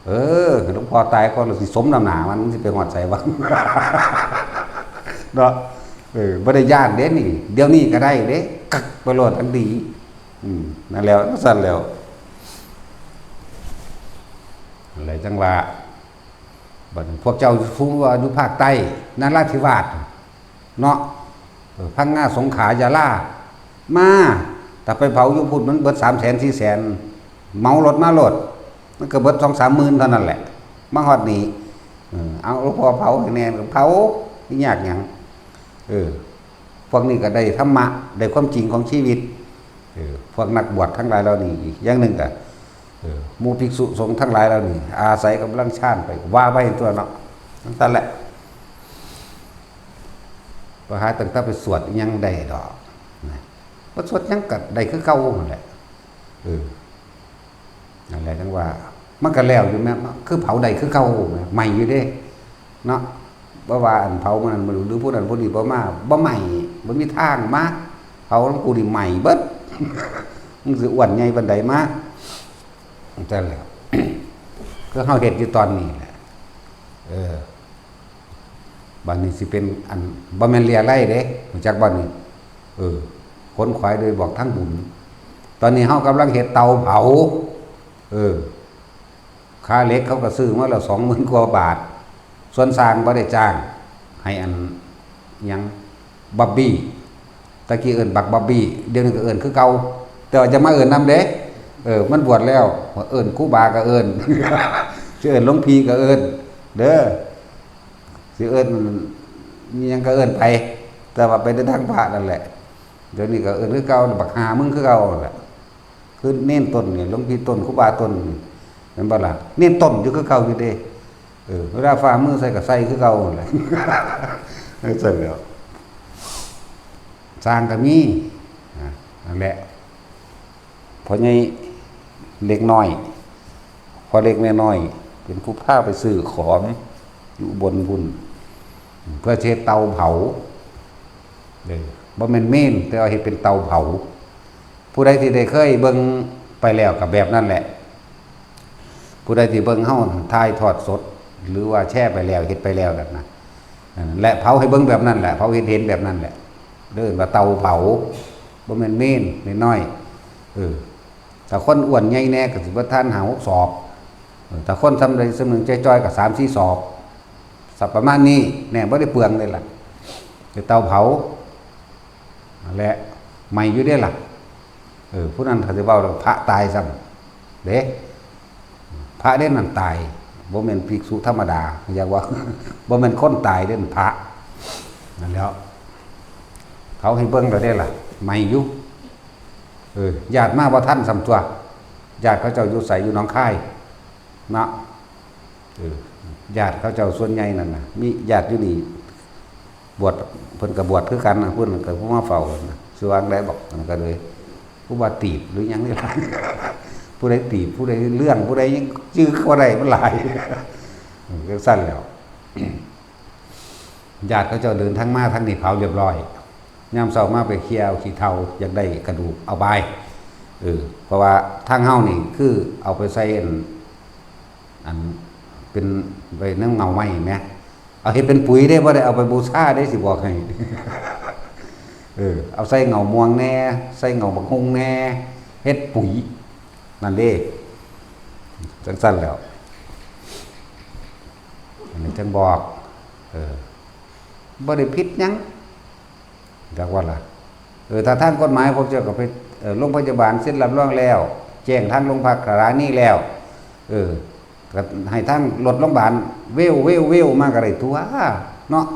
เออ หลวงพ่อตายก่อน เราสิสมน้ำหน้ามัน มันสิไปฮอดไสวะ เนาะ เออ บ่ได้ย้านเด้นี่ เดี๋ยวนี้ก็ได้เด้ กักไปโลดทันที อืม นั่นแหล้ว ซั่นแหล้ว อะไรจั่งว่า บัดนี้พวกเจ้าอยู่ สมมุติว่าอยู่ภาคใต้ นราธิวาส เนาะ เออ พังงา สงขลา ยะลา มา ถ้าไปเผาอยู่พุ้นมันเบิดสามแสนสี่แสน เหมารถมาโลด มันก็เบิดสองสามหมื่นเท่านั้นแหละ มาฮอดนี่ เออ เอาหลวงพ่อเผาให้แน่ ก็เผา สิยากหยัง เออ พวกนี้ก็ได้ธรรมะ ได้ความจริงของชีวิต เออ พวกนักบวชทั้งหลายเหล่านี้ อีกอย่างหนึ่งก็ เออ หมู่ภิกษุสงฆ์ทั้งหลายเหล่านี้ อาศัยกำลังฌานไป ว่าไปตัวเนาะ จั่งซั่นแหละ บ่หาตั้งแต่ไปสวดอิหยังได้ดอก นะ บ่สวดหยังก็ได้คือเก่านั่นแหละ เออ นั่นแหละจั่งว่า มันก็แล้วอยู่แม่ คือเผาได้คือเก่าแม่ ไหม้อยู่เด้ เนาะ บ่ว่าอันเผามื้อนั้นมื้อนี้ หรือผู้นั้นผู้นี้บ่มา บ่ไหม้ บ่มีทางมา เผาหลวงปู่นี่ไหม้เบิด มึงสิอ้วนใหญ่ปานใดมา จั่งซั่นแหละ คือเฮาเฮ็ดอยู่ตอนนี้แหละ เออ บัดนี้สิเป็นอัน บ่แม่นเลียไล่เด้ รู้จักบ่นี่ เออ ขนขวายโดยบอกทางบุญ ตอนนี้เฮากำลังเฮ็ดเตาเผา เออ ค่าเหล็กเขาก็ซื้อมาแล้ว สองหมื่นกว่าบาท ส่วนช่างบ่ได้จ้าง ให้อัน หยัง บับบี้ ตะกี้เอิ้นบักบับบี้ เดี๋ยวนี้ก็เอิ้นคือเก่า แต่ว่าจะมาเอิ้นนำเด้ เออ มันบวชแล้ว เอิ้นครูบาก็เอิ้น สิเอิ้นหลวงพี่ก็เอิ้น เด้อ สิเอิ้นอิหยังก็เอิ้นไป แต่ว่าไปในทางพระนั่นแหละ เดี๋ยวนี้ก็เอิ้นคือเก่า บักห่ามึงคือเก่านั่นแหละ คือเณรต้นนี่ หลวงพี่ต้น ครูบาต้นนี่ แม่นบ่ล่ะ เณรต้นอยู่คือเก่าอยู่เด้ เออ เวลาฝ่ามือใส่ก็ใส่คือเก่านั่นแหละ จั่งซั้นแหล้ว ช่างก็มี อ่ะ นั่นแหละ พ่อใหญ่เล็กน้อย พ่อเล็กแม่น้อย เป็นผู้พาไปซื้อของอยู่อุบลพุ้น เพื่อสิเฮ็ดเตาเผา เออ บ่แม่นเมน แต่ว่าเฮ็ดเป็นเตาเผา ผู้ใดที่ได้เคยเบิ่งไปแล้วก็แบบนั้นแหละ ผู้ใดที่เบิ่งเฮาถ่ายทอดสด หรือว่าแชร์ไปแล้ว เฮ็ดไปแล้วนั่นนะ นั่นแหละ เผาให้เบิ่งแบบนั้นแหละ เผาเห็นๆแบบนั้นแหละ เอิ้นว่าเตาเผา บ่แม่นเมนน้อยๆ เออ ถ้าคนอ้วนใหญ่แน่ก็สิบ่ทันห้าหกศอก เออ ถ้าคนส่ำใดส่ำหนึ่งจ่อยๆก็สามสี่ศอก สักประมาณนี้ แน่ บ่ได้เปลืองเลยล่ะ คือเตาเผา นั่นแหละ ไหม้อยู่เด้ล่ะ เออ ผู้นั้นเขาสิเว้าแล้วพระตายซ้ำเด้ พระเด้นั่นตาย บ่แม่นภิกษุธรรมดา อยากว่า บ่แม่นคนตายเด้ พระ นั่นแหล้ว เขาให้เบิ่งแล้วเด้ล่ะ ไหม้อยู่ เออ ญาติมาบ่ทันซ้ำตั๊ว ญาติเขาเจ้าอยู่ไส อยู่หนองคาย เนาะ เออ ญาติเขาเจ้าส่วนใหญ่นั่นน่ะ มีญาติอยู่นี่ บวช เพิ่นก็บวชคือกันน่ะ เพิ่นก็ผู้มาเฝ้าน่ะ สิว่าจั่งใดบอก มันก็เลย ผู้ว่าตีบหรือหยังนี่ล่ะ ผู้ใดตีบ ผู้ใดเรื่อง ผู้ใดยังจื้อบ่ได้ มันหลาย เออ จั่งซั้นแหล้ว ญาติเขาเจ้าเดินทางมาทางนี้เผาเรียบร้อย ยามเช้ามาไปเคลียร์เอาขี้เถ้า อยากได้กระดูกเอาไป เออ เพราะว่าทางเฮานี่คือเอาไปใส่อัน อันเป็นไว้นำเงาไม้แหม เอาเฮ็ดเป็นปุ๋ยเด้ บ่ได้เอาไปบูชาเด้ สิบอกให้ เออ เอาใส่เงาม่วงแหน่ ใส่เงาบักฮุ่งแหน่ เฮ็ดปุ๋ย นั่นเด้ จั่งซั้นแหล้ว อันนี้จั่งบอก เออ บ่ได้ผิดหยัง จักว่าล่ะ เออ ถ้าทางกฎหมายพวกเจ้าก็ไป เอ่อ โรงพยาบาลเซ็นรับรองแล้ว แจ้งทางโรงพักสถานีแล้ว เออ ก็ให้ทางรถโรงพยาบาลเวว เวว เววมาก็ได้ตั๊ว เนาะ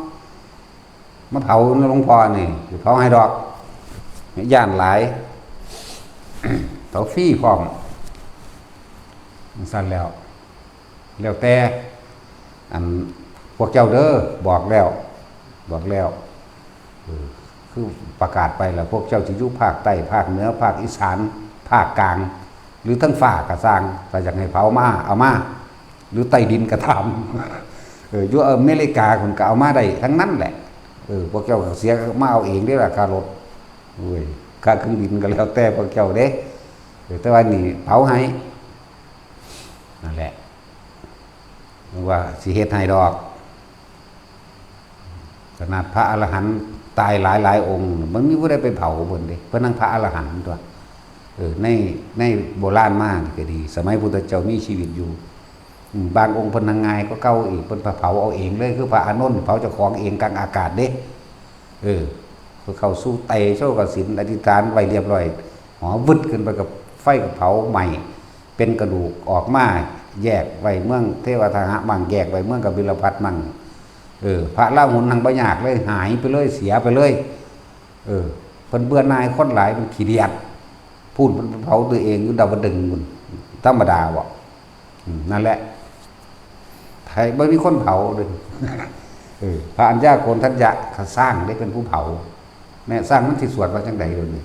มาเผาหลวงพ่อนี่ สิเผาให้ดอก ย้านหลาย เผาฟรีพร้อม จั่งซั้นแหล้ว แล้วแต่ อันพวกเจ้าเด้อ บอกแล้ว บอกแล้ว เออ คือประกาศไปแล้ว พวกเจ้าสิอยู่ภาคใต้ ภาคเหนือ ภาคอีสาน ภาคกลาง หรือทางฟ้าก็ซ่าง ถ้าอยากให้เผามา เอามา หรือใต้ดินก็ตาม เออ อยู่อเมริกาพุ้นก็เอามาได้ทั้งนั้นแหละ เออ พวกเจ้าก็เสียมาเอาเองเด้ล่ะ ค่ารถ โอ้ย ค่าเครื่องบินก็แล้วแต่พวกเจ้าเด้ เออ แต่ว่านี่เผาให้ นั่นแหละ ว่าสิเฮ็ดให้ดอก ขนาดพระอรหันต์ตายหลายหลายองค์ มันมีผู้ใดไปเผาเพิ่นเด้ เพิ่นนั่งพระอรหันต์ตั๊ว เออ ใน ในโบราณมานี่ก็ดี สมัยพุทธเจ้ามีชีวิตอยู่ อืม บางองค์เพิ่นนั่งง่ายกว่าเก่าอีก เพิ่นเผาเอาเองเลย คือพระอานนท์เผาเจ้าของเองกลางอากาศเด้ เออ เพิ่นเข้าสู่ไตรโลกสิน อธิษฐานไว้เรียบร้อย หอวึดขึ้นไปกับไฟก็เผาไหม้ เป็นกระดูกออกมา แยกไว้เมืองเทวทหะมั่ง แยกไว้เมืองกบิลพัสดุ์มั่ง เออ พระราหุลนั่งบ่ยากเลย หายไปเลย เสียไปเลย เออ เพิ่นเบื่อหน่ายคนหลาย เพิ่นขี้เดียด พู้นเพิ่นเผาตัวเองอยู่ดาวดึงส์พู้น ธรรมดาบ่ อืม นั่นแหละ ไทยบ่มีคนเผาเด้ เออ พระอัญญาโกณฑัญญะเขาซ่างได้เป็นผู้เผา แม่ซ่างมันสิสวดว่าจั่งใด๋เดี๋ยวนี้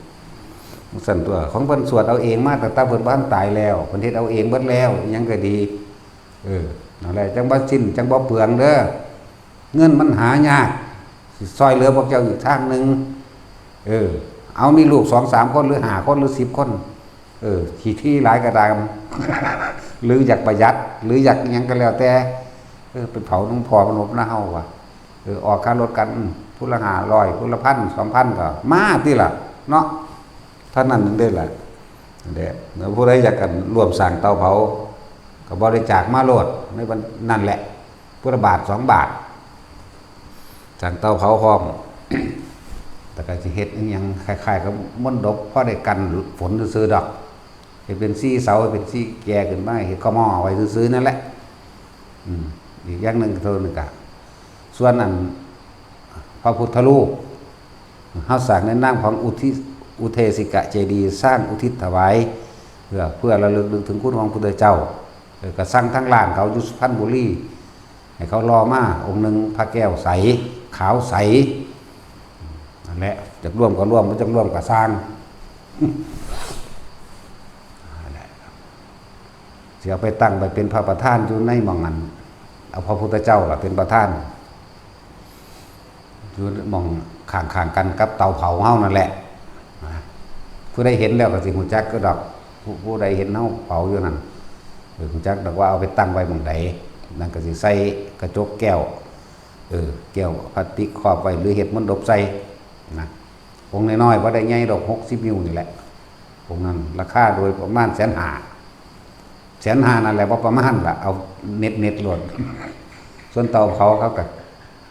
ซั่นตั๊ว ของเพิ่นสวดเอาเองมาตั้งแต่เพิ่นบ่ทันตายแล้ว เพิ่นเฮ็ดเอาเองเบิดแล้ว อิหยังก็ดี เออ นั่นแหละ จั่งบ่สิ้น จั่งบ่เปลืองเด้อ เงินมันหายาก สิซ่อยเหลือพวกเจ้าอีกทางหนึ่ง เออ เอามีลูกสองสามคน หรือห้าคน หรือสิบคน เออ ขี้ถี่หลายก็ตาม หรืออยากประหยัด หรืออยากอิหยังก็แล้วแต่ เออ ไปเผาหลวงพ่อพนมนะเฮาว่ะ เออ ออกค่ารถกัน อืม ผู้ละห้าร้อย ผู้ละพัน สองพัน ก็มาติล่ะ เนาะ เท่านั้นเด้อล่ะ นั่นแหละ แล้วผู้ใดอยากกันร่วมสร้างเตาเผา ก็บริจาคมาโลด ในวันนั่นแหละ ผู้ละบาท สองบาท สร้างเตาเผาพร้อม แต่ก็สิเฮ็ดอิหยังคล้ายๆกับมนดบ พอได้กันฝนซื่อๆดอก เฮ็ดเป็นสี่เสา เป็นสี่แก่ขึ้นมา เฮ็ดข้าวหม้อไว้ซื่อๆนั่นแหละ อืม อีกอย่างหนึ่งก็เท่านั้นกะ ส่วนอันพระพุทธรูป เฮาสร้างในนามของอุทิศ อุเทสิกะเจดีย์ สร้างอุทิศถวาย เพื่อ เพื่อระลึกนึกถึงคุณของพุทธเจ้า เออ ก็สั่งทางร้านเขาอยู่สุพรรณบุรี ให้เขาหล่อมาองค์หนึ่ง พระแก้วใส ขาวใส นั่นแหละ จักร่วมก็ร่วม บ่จักร่วมก็ซ่าง นั่นแหละ สิเอาไปตั้งไว้เป็นพระประธานอยู่ในหม่องนั้น เอาพระพุทธเจ้าล่ะเป็นประธาน อยู่หม่องข้างๆกันกับเตาเผาเฮานั่นแหละ นะ ผู้ใดเห็นแล้วก็สิฮู้จักคือดอก ผู้ ผู้ใดเห็นเฮาเผาอยู่นั่น เออ ฮู้จักดอกว่าเอาไปตั้งไว้หม่องใด นั่นก็สิใส่กระจกแก้ว เออ แก้วพลาสติกครอบไว้ หรือเฮ็ดมนดบใส่ นะ องค์น้อยๆ บ่ได้ใหญ่ดอก หกสิบ นิ้วนี่แหละ องค์นั้นราคาโดยประมาณแสนห้า แสนห้านั่นแหละ บ่ประมาณล่ะ เอาเน็ตๆโลด ส่วนเตาเผาเขาก็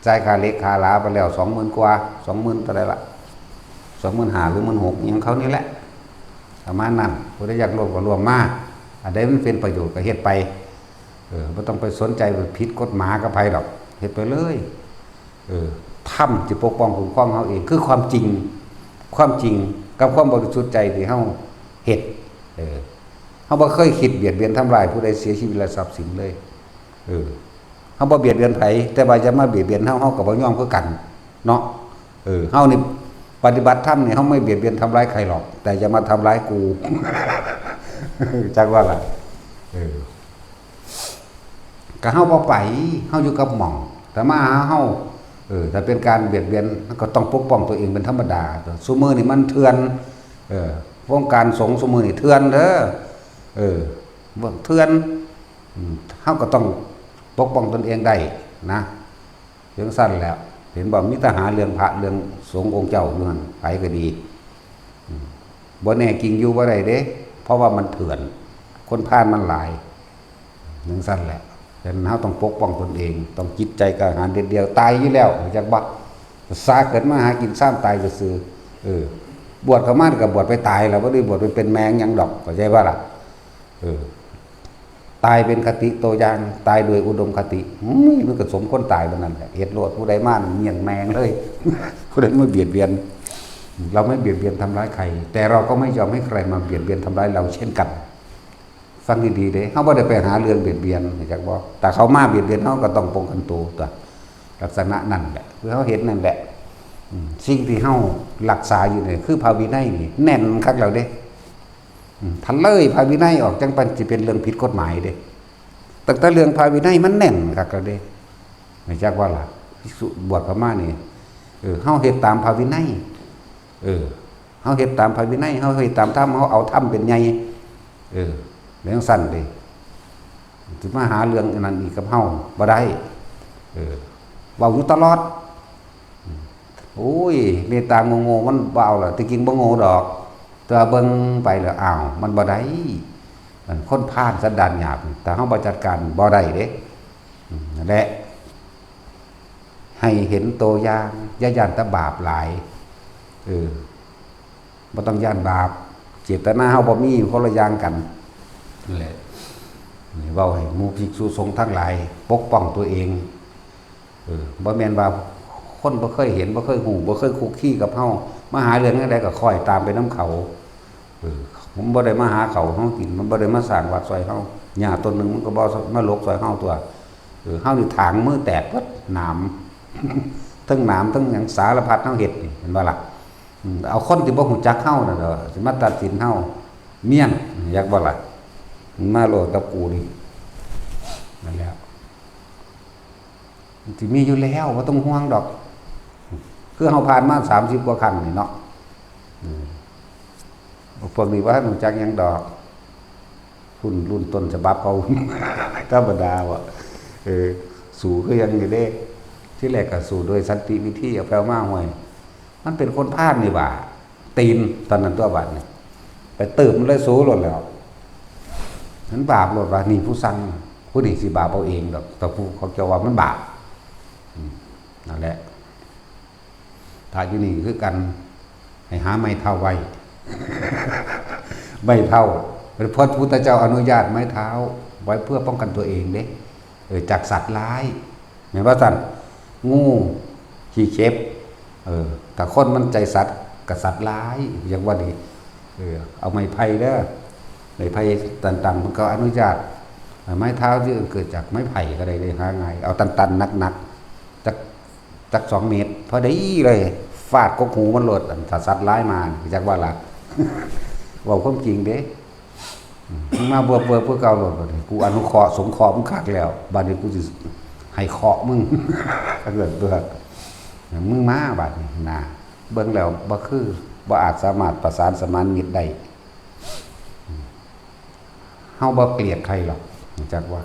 จ่ายค่าเหล็กค่าหลาไปแล้ว สองหมื่นกว่า สองหมื่นเท่าใดล่ะ สองหมื่นห้า หรือ หมื่นหก อิหยังเขานี่แหละ ประมาณนั้น ผู้ใดอยากร่วมก็ร่วมมา อันใดมันเป็นประโยชน์ก็เฮ็ดไป เออ บ่ต้องไปสนใจว่าผิดกฎหมายกับไผดอก เฮ็ดไปเลย เออ ธรรมสิปกป้องคุ้มครองเฮาเอง คือความจริง ความจริงกับความบริสุทธิ์ใจที่เฮาเฮ็ด เออ เฮาบ่เคยคิดเบียดเบียนทำร้ายผู้ใดเสียชีวิตและทรัพย์สินเลย เออ เฮาบ่เบียดเบียนไผ แต่ว่าอย่ามาเบียดเบียนเฮา เฮาก็บ่ยอมคือกัน เนาะ เออ เฮานี่ปฏิบัติธรรมนี่ เฮาไม่เบียดเบียนทำร้ายใครหรอก แต่อย่ามาทำร้ายกู จักว่าล่ะ เออ ก็เฮาบ่ไป เฮาอยู่กับหม่อง แต่มาหาเฮา เออ ถ้าเป็นการเบียดเบียน มันก็ต้องปกป้องตัวเองเป็นธรรมดา ซุมื้อนี่มันเถื่อน เออ วงการสงฆ์ซุมื้อนี่เถื่อนเด้อ เออ เถื่อน อืม เฮาก็ต้องปกป้องตนเองได้นะ จั่งซั้นแหละ เห็นบ่ มีแต่หาเรื่องพระเรื่องสงฆ์องค์เจ้าอยู่หั่น ไผก็ดี อืม บ่แน่จริงอยู่บ่ได้เด้ เพราะว่ามันเถื่อน คนพาลมันหลาย จั่งซั้นแหละ ฉะนั้นเฮาต้องปกป้องตนเอง ต้องจิตใจกล้าหาญเด็ดเดี่ยว ตายอยู่แล้ว รู้จักบ่ สาเกิดมาหากิน ซ้ำตายซื่อๆ เออ บวชเข้ามาก็บวชไปตายแล้ว บ่ได้บวชไปเป็นแมงหยังดอก เข้าใจบ่ล่ะ เออ ตายเป็นคติตัวอย่าง ตายโดยอุดมคติ อุ้ย มันก็สมควรตายปานนั้นแหละ เฮ็ดโลด ผู้ใดมาเมี้ยงแมงเลย ผู้ใดมาเบียดเบียน เราไม่เบียดเบียนทำร้ายใคร แต่เราก็ไม่ยอมให้ใครมาเบียดเบียนทำร้ายเราเช่นกัน ฟังดีๆเด้ เฮาบ่ได้ไปหาเรื่องเบียดเบียน รู้จักบ่ แต่เขามาเบียดเบียน เฮาก็ต้องป้องกันตัวตั๊ว ลักษณะนั่นแหละ คือเฮาเห็นนั่นแหละ อืม สิ่งที่เฮารักษาอยู่นี่ คือพระวินัยนี่ แน่นคักแล้วเด้ อืม ถ้าเลยพระวินัยออก จั่งปานสิเป็นเรื่องผิดกฎหมายเด้ ตั้งแต่เรื่องพระวินัยมันแน่นคักแล้วเด้ รู้จักบ่ล่ะ ภิกษุบวชเข้ามานี่ เออ เฮาเฮ็ดตามพระวินัย เออ เฮาเฮ็ดตามพระวินัย เฮาเฮ็ดตามธรรม เฮาเอาธรรมเป็นใหญ่ เออ จั่งซั้นเด้ สิมาหาเรื่องอันนั้นอีกกับเฮาบ่ได้ เออ เว้าอยู่ตลอด โอ้ย เมตตาโง่ๆ มันบ่เอาล่ะ ที่จริงบ่โง่ดอก แต่ว่าเบิ่งไปแล้ว อ้าว มันบ่ได้ มันคนพาลสันดานหยาบ ถ้าเฮาบ่จัดการบ่ได้เด้ อืม นั่นแหละ ให้เห็นตัวอย่าง อย่าย้านแต่บาปหลาย เออ บ่ต้องย้านบาป เจตนาเฮาบ่มี คนละอย่างกัน นั่นแหละ นี่เว้าให้หมู่ภิกษุสงฆ์ทั้งหลาย ปกป้องตัวเอง เออ บ่แม่นว่าคนบ่เคยเห็น บ่เคยฮู้ บ่เคยคุกคีกับเฮา มาหาเรื่องแนวใดก็คอยตามไปนำเขา เออ ผมบ่ได้มาหาข้าวเฮากิน มันบ่ได้มาสร้างวัดซอยเฮา หญ้าต้นหนึ่งมันก็บ่มาหลกซอยเฮาตั๊ว เออ เฮานี่ถางมือแตกเบิด หนาม ทั้งหนาม ทั้งหยังสารพัดเฮาเฮ็ดนี่ เห็นบ่ล่ะ อืม เอาคนที่บ่ฮู้จักเฮานั่นแหละ สิมาตัดสินเฮา เมี้ยง อยากบ่ล่ะ มาโลดกับกูนี่ นั่นแหละ มันสิมีอยู่แล้ว บ่ต้องห่วงดอก คือเฮาผ่านมา สามสิบกว่าครั้งนี่เนาะ อืม พวกนี้ว่ารู้จักหยังดอก รุ่นรุ่นต้นฉบับเขา ธรรมดาว่ะ เออ สู้คือหยังนี่เด้ ที่แรกก็สู้โดยสันติวิธี เอาแปลมาห้วย มันเป็นคนพาลนี่หว่า ตีนตอนนั้นตัวบัดนี่ ไปเติมมันเลยสู้โลดแล้ว มันบาปโลดว่านี่ผู้สั่ง ผู้นี่สิบาปเอาเองดอก แต่ผู้เขาเจ้าว่ามันบาป อืม นั่นแหละ ถ้าอยู่นี่คือกัน ให้หาไม้เท้าไว้ ไม้เท้า พระพุทธเจ้าอนุญาตไม้เท้า ไว้เพื่อป้องกันตัวเองเด้ เออ จากสัตว์ร้าย แม่นว่าซั่น งู ขี้เข็บ เออ ถ้าคนมันใจสัตว์ กับสัตว์ร้าย อย่างว่านี่ เออ เอาไม้ไผ่เด้อ ไม้ไผ่ต่างๆ มันก็อนุญาต ไม้เท้าที่เกิดจากไม้ไผ่ก็ได้เลย หาง่าย เอาตันๆ หนักๆ จัก จักสองเมตร พอดีเลย ฟาดกกหูมันโลด อันถ้าสัตว์ร้ายมา จักว่าละ เว้าความจริงเด้ มึงมาเวิบๆ เพื่อเก่าโลด บัดนี้ กูอนุเคราะห์สงเคราะห์มึงคักแล้ว บัดนี้กูสิให้เคราะห์มึง ถ้าเกิดเบิด มึงมาบัดนี้นะ เบิ่งแล้วบ่คือ บ่อาจสามารถประสานสมานมิตรได้ เฮาบ่เกลียดใครหรอก รู้จักว่า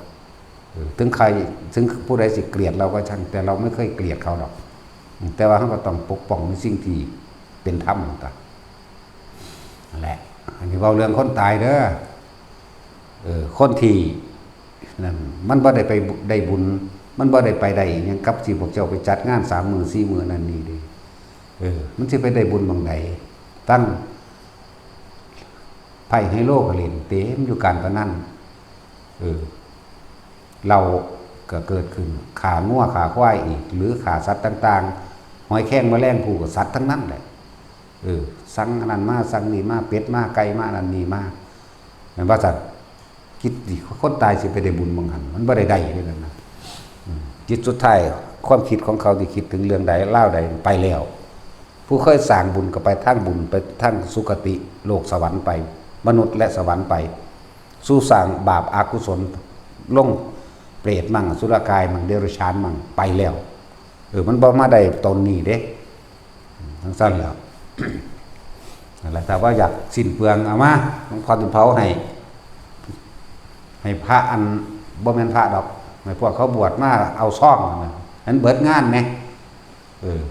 เออ ถึงใคร ถึงผู้ใดสิเกลียดเราก็ช่าง แต่เราไม่เคยเกลียดเขาหรอก แต่ว่าเราก็ต้องปกป้องในสิ่งที่เป็นธรรมต่างๆ นั่นแหละ อันนี้เว้าเรื่องคนตายเด้อ เออ คนที่นั่น มันบ่ได้ไปได้บุญ มันบ่ได้ไปได้หยังกับที่พวกเจ้าไปจัดงานสามมื้อสี่มื้อนั่นนี่เด้ เออ มันสิไปได้บุญหม่องใด ตั้งไพ่ไฮโลก็เล่น เต็มอยู่การพนัน เออ เหล้าก็เกิดขึ้น ฆ่างัวฆ่าควายอีก หรือฆ่าสัตว์ต่างๆ หอยแครงแมลงภู่ก็สัตว์ทั้งนั้นแหละ เออ สั่งอันนั้นมา สั่งนี่มา เป็ดมา ไก่มา นั่นนี่มา แม่นว่าซั่น คิดดิ คนตายสิไปได้บุญหม่องหั่น มันบ่ได้ได้เด้นั่นนะ อืม จิตสุดท้าย ความคิดของเขาที่คิดถึงเรื่องใด ราวใด ไปแล้ว ผู้เคยสร้างบุญก็ไปทางบุญ ไปทางสุคติ โลกสวรรค์ไป มนุษย์และสวรรค์ไป สู่สร้างบาปอกุศล ลงเปรตมั่ง อสุรกายมั่ง เดรัจฉานมั่ง ไปแล้ว เออ มันบ่มาได้ตนนี้เด้ จั่งซั่นแหล้ว นั่นแหละ ถ้าว่าอยากสิ้นเปลือง เอามา หลวงพ่อสิเผาให้ ให้พระอัน บ่แม่นพระดอก ให้พวกเขาบวชมาเอาซองนั่นน่ะ อันเบิดงานแหม เออ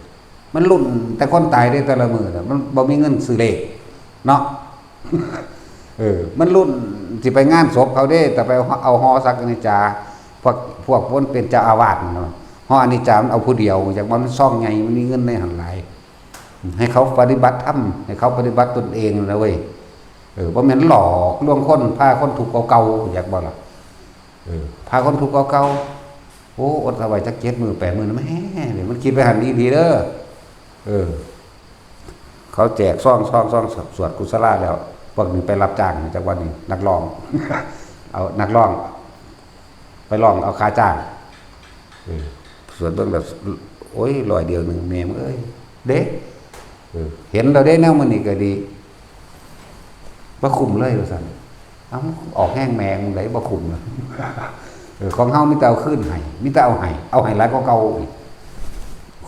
มันลุ้นแต่คนตายเด้ แต่ละมื้อน่ะ มันบ่มีเงินซื้อเลข เนาะ เออ มันลุ้นสิไปงานศพเขาเด้ แต่ไปเอาหอสักนิจจา พวก พวกมันเป็นเจ้าอาวาสน่ะ หออนิจจามันเอาผู้เดียว อยากว่ามันซองใหญ่ มันมีเงินในหั่นหลาย ให้เขาปฏิบัติธรรม ให้เขาปฏิบัติตนเองนะเว้ย เออ บ่แม่นหลอกลวงคน พาคนทุกข์เก่าๆ อยากบ่ล่ะ เออ พาคนทุกข์เก่าๆ โอ้ อดเอาไว้จักเจ็ดมื้อแปดมื้อนะ แหม เดี๋ยวมันคิดไปหั่นอีหลีเด้อ เออ เขาแจกซอง ซอง ซอง สวดกุศลาแล้ว พวกนี้ไปรับจ้างจักวันนี้ นักร้อง เอานักร้อง ไปร้องเอาค่าจ้าง เออ สวดเบิ่งแล้ว โอ้ย ร้อยเดียวหนึ่ง แม่มึงเอ้ย เด้ เออ เห็นแล้วเด้ แนวมื้อนี้ก็ดี บ่คุ้มเลยว่าซั่น เอ้า ออกแฮงแม่มึงได๋ บ่คุ้มเลย เออ ของเฮามีแต่เอาคืนให้ มีแต่เอาให้ เอาให้หลายกว่าเก่าอีก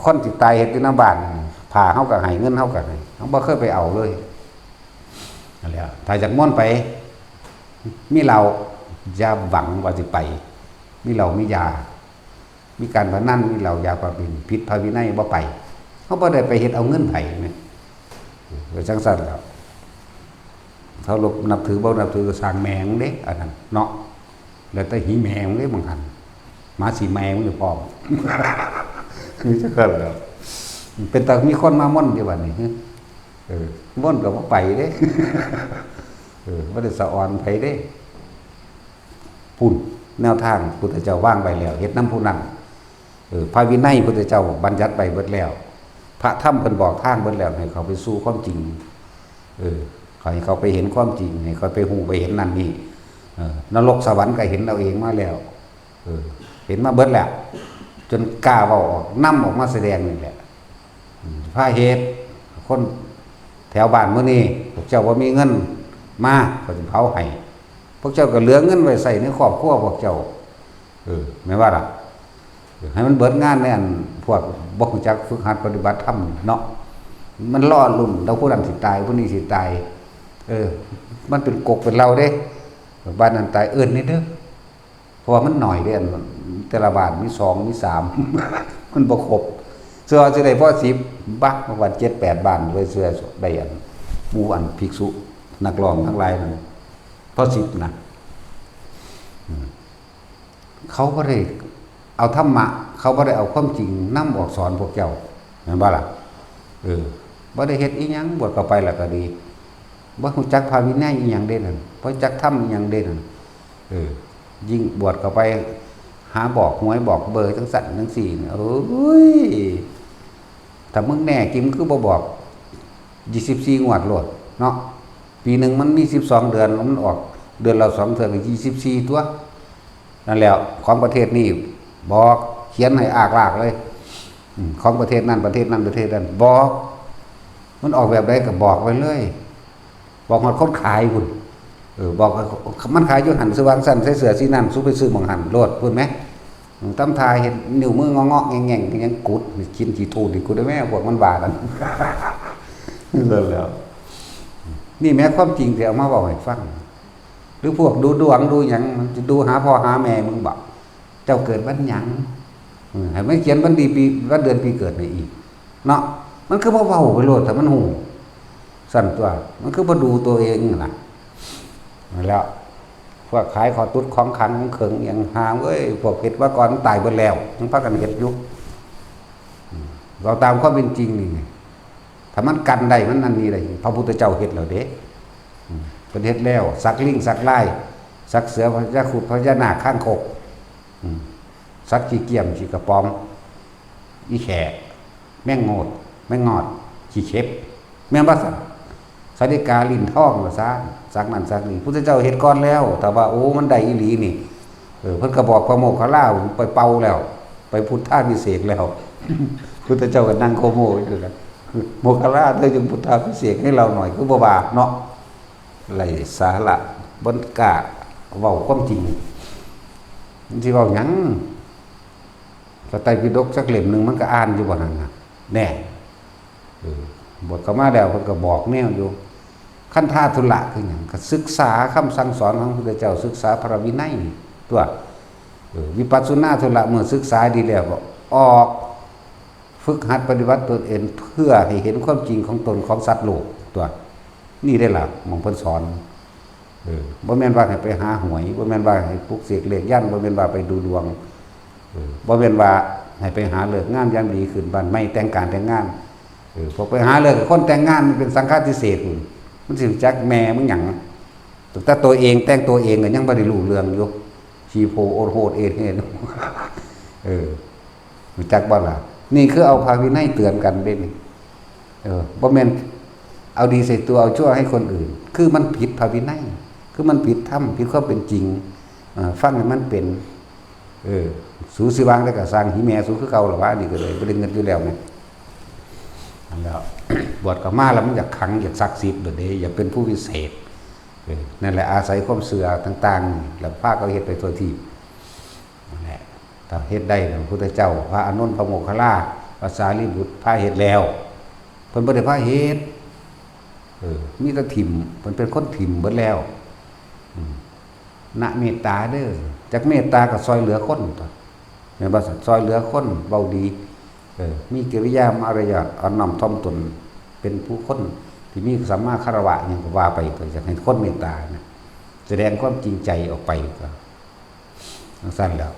คนสิตายเฮ็ดอยู่นำบ้าน ผ้าเฮาก็ให้ เงินเฮาก็ให้ เฮาบ่เคยไปเอาเลย นั่นแหละ ถ้าอยากม่วนไป มีเหล้า อย่าหวังว่าสิไป มีเหล้า มียา มีการพนัน มีเหล้า ยาบ้า ผิดพระวินัย บ่ไป เฮาบ่ได้ไปเฮ็ดเอาเงินไผแหม เออ จั่งซั่นแหล้ว เคารพนับถือบ่นับถือก็ซ่างแม่งเด้ อันนั้นเนาะ แล้วแต่หีแม่งเด้ บางหั่น หมาสิแม่งอยู่พร้อม นี่จั่งซั่นแหล้ว เป็นตามีคนมาม่วนอยู่บัดนี้ เออ ม่วนก็บ่ไปเด้ เออ บ่ได้สะออนไผเด้ พุ้น แนวทางพุทธเจ้าวางไว้แล้ว เฮ็ดนำผู้นั้น เออ พระวินัยพุทธเจ้าบัญญัติไว้เบิดแล้ว พระธรรมเพิ่นบอกทางเบิดแล้ว ให้เขาไปสู่ความจริง เออ ให้เขาไปเห็นความจริง ให้เขาไปฮู้ไปเห็นนั่นนี่ เออ นรกสวรรค์ก็เห็นเอาเองมาแล้ว เออ เห็นมาเบิดแล้ว จนกล้าเว้าออก นำออกมาแสดงนี่แหละ อืม พาเหตุ คนแถวบ้านมื้อนี้ พวกเจ้าบ่มีเงินมา ข้อยสิเผาให้ พวกเจ้าก็เหลือเงินไว้ใช้ในครอบครัวพวกเจ้า เออ แม่นว่าล่ะ ให้มันเบิดงานในอันพวกบ่รู้จักฝึกหัดปฏิบัติธรรมเนาะ มันรอลุ้น แล้วผู้นั้นสิตาย ผู้นี้สิตาย เออ มันเป็นกกเป็นเหล่าเด้ บ้านนั้นตายเอิ้นนี่เด้อ เพราะว่ามันหน่อยเด้ อันแต่ละบ้านมีสองมีสาม มันบ่ครบ เสื้อสิได้พอสิบ บัก วันเจ็ดแปดบ้านเลย เสื้อได้อัน หมู่อันภิกษุ นักร้องทั้งหลายนั่น พอสิบนะ อืม เขาบ่ได้เอาธรรมะ เขาบ่ได้เอาความจริงนำออกสอนพวกเจ้า แม่นบ่ล่ะ เออ บ่ได้เฮ็ดอีหยัง บวชเข้าไปแล้วก็ดี บ่ฮู้จักพระวินัยอีหยังเด้นั่น บ่จักธรรมอีหยังเด้นั่น เออ ยิ่งบวชเข้าไป หาบอกหวยบอกเบอร์จังซั่นจังซี่นี่ โอ้ย ถ้ามึงแน่จริง มึงคือบ่บอก ยี่สิบสี่งวดโลดเนาะ ปีหนึ่งมันมีสิบสองเดือน มันออกเดือนละสองเทื่อก็ยี่สิบสี่ตั๊ว นั่นแหละ ของประเทศนี้บอก เขียนให้อากลากเลย อืม ของประเทศนั้น ประเทศนั้น ประเทศนั้น บอก มันออกแบบใดก็บอกไปเลย บอกฮอดคนขายพุ้น เออ บอกว่ามันขายอยู่หั่น ซื้อวางซั่น ใส่เสื้อสีนั้น สู้ไปซื้อหม่องหั่นโลดพุ้นแหม อืม ตำท่าเฮ็ดนิ้วมืองอๆแง่งๆ ยังกุด กินขี้ทูดนี่ กูได้แม่ พวกมันว่านั่น นั่นแหล้ว นี่แหมความจริงที่เอามาเว้าให้ฟัง หรือพวกดูดวงดูหยัง มันจะดูหาพ่อหาแม่มึงบ่ เจ้าเกิดวันหยัง อืม ให้มันเขียนวันดีปี วันเดือนปีเกิดให้อีก เนาะ มันคือบ่เว้าไปโลด ถ้ามันฮู้ ซั่นตั๊ว มันคือบ่ดูตัวเองนั่นล่ะ นั่นแหล้ว พวกขายของตุ๊ดของขลังของเขิงอิหยัง ห่าเอ้ย พวกเฮ็ดมาก่อนตายเบิดแล้ว ยังพากันเฮ็ดอยู่ อืม เว้าตามความเป็นจริงนี่ ถ้ามันกันได้ มันนั่นนี่ได้ พระพุทธเจ้าเฮ็ดแล้วเด้ อืม เพิ่นเฮ็ดแล้ว สักลิงสักลาย สักเสือ พญาครุฑ พญานาค คางคก อืม สักขี้เกียม ขี้กระป๋อม อีแขก แมงโงด แมงงอด ขี้เข็บ แม่นบ่ซั่น สาลิกา ลิ้นทอง ว่าซั่น สักนั่นสักนี่ พุทธเจ้าเฮ็ดก่อนแล้ว แต่ว่า โอ้ มันได้อีหลีนี่ เออ เพิ่นก็บอกพระโมคคัลลาไปเป่าแล้ว ไปพุทธาภิเษกแล้ว พุทธเจ้าก็นั่งโคโมอยู่นั่นแหละ โมคคัลลาเด้อ ยังพุทธาภิเษกให้เราหน่อย คือบ่ว่าเนาะ ไร้สาระ บ่กล้าเว้าความจริง มันสิเว้าหยัง พระไตรปิฎกสักเล่มหนึ่งมันก็อ่านอยู่บ่นั่นน่ะ แน่ เออ บวชเข้ามาแล้วเพิ่นก็บอกแนวอยู่ คันธาธุระคือหยัง ก็ศึกษาคำสั่งสอนของพระพุทธเจ้า ศึกษาพระวินัยตั๊ว เออ วิปัสสนาธุระ เมื่อศึกษาดีแล้วก็ออก ฝึกหัดปฏิบัติตนเองเพื่อให้เห็นความจริงของตนของสัตว์โลกตั๊ว นี่ได้ล่ะหม่องเพิ่นสอน เออ บ่แม่นว่าให้ไปหาหวย บ่แม่นว่าให้ปลุกเสกเลขยันต์ บ่แม่นว่าไปดูดวง เออ บ่แม่นว่าให้ไปหาฤกษ์งามยามดีขึ้นบ้านใหม่แต่งการแต่งงาน เออ พวกไปหาฤกษ์กับคนแต่งงานมันเป็นสังฆาทิเศษฯ มันสิรู้จักแม่มึงหยัง ตั้งแต่ตัวเองแต่งตัวเองก็ยังบ่ได้รู้เรื่องอยู่ ขี้โพโอดโหดเอดเฮด เออ รู้จักบ่ล่ะ นี่คือเอาพระวินัยเตือนกันเด้นี่ เออ บ่แม่นเอาดีใส่ตัว เอาชั่วให้คนอื่น คือมันผิดพระวินัย คือมันผิดธรรม ผิดความเป็นจริง เออ ฟังให้มันเป็น เออ สูสิวางได้ก็สร้าง หีแม่สูคือเก่าล่ะวะ นี่ก็เลยบ่ได้เงินอยู่แล้วไง นั่นแหล้ว บวชเข้ามาแล้วมันอยากขลัง อยากศักดิ์สิทธิ์โดดเด้ อยากเป็นผู้วิเศษ เออ นั่นแหละ อาศัยความเชื่อต่างๆ แล้วพาเขาเฮ็ดไปทั่วทีป นั่นแหละ ถ้าเฮ็ดได้นะ พระพุทธเจ้า พระอานนท์ พระโมคคัลลา พระสารีบุตร พาเฮ็ดแล้ว เพิ่นบ่ได้พาเฮ็ด เออ มีแต่ถิ่ม เพิ่นเป็นคนถิ่มเบิดแล้ว อืม นะเมตตาเด้อ จักเมตตาก็ซอยเหลือคนตั๊ว แม่นบ่ซั่น ซอยเหลือคน เว้าดี เออ มีกิริยามารยาท อ่อนน้อมถ่อมตน เป็นผู้คนที่มีสัมมาคารวะหยังก็ว่าไป ก็อยากให้คนเมตตานะ แสดงความจริงใจออกไปก็ จั่งซั่นแหล้ว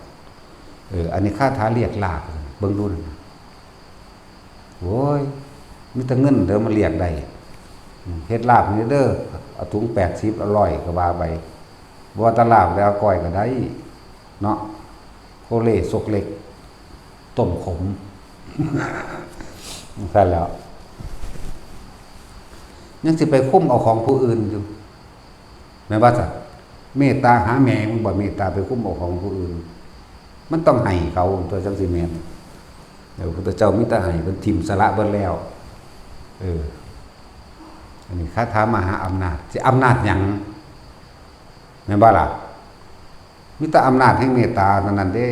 เออ อันนี้คาถาเรียกลาภ เบิ่งดูนั่นน่ะ โอ้ย มีแต่เงินเด้อมาเรียกได้ อืม เฮ็ดลาภนี่เด้อ เอาถุงแปดสิบ เอาร้อย ก็ว่าไป บ่ว่าแต่ลาภแล้ว ก้อยก็ได้ เนาะ โคเล่ ซกเล็ก ต้มขม จั่งซั่นแหล้ว ยังสิไปคุมเอาของผู้อื่นอยู่ แม่นบ่ซั่น เมตตาหาแม่มึงบ่ เมตตาไปคุมเอาของผู้อื่น มันต้องให้เขาตั๊ว จั่งสิแม่น เออ พระพุทธเจ้ามีแต่ให้ เพิ่นถิ่มสละเบิดแล้ว เออ อันนี้คาถามหาอำนาจ สิอำนาจหยัง แม่นบ่ล่ะ มีแต่อำนาจแห่งเมตตาเท่านั้นเด้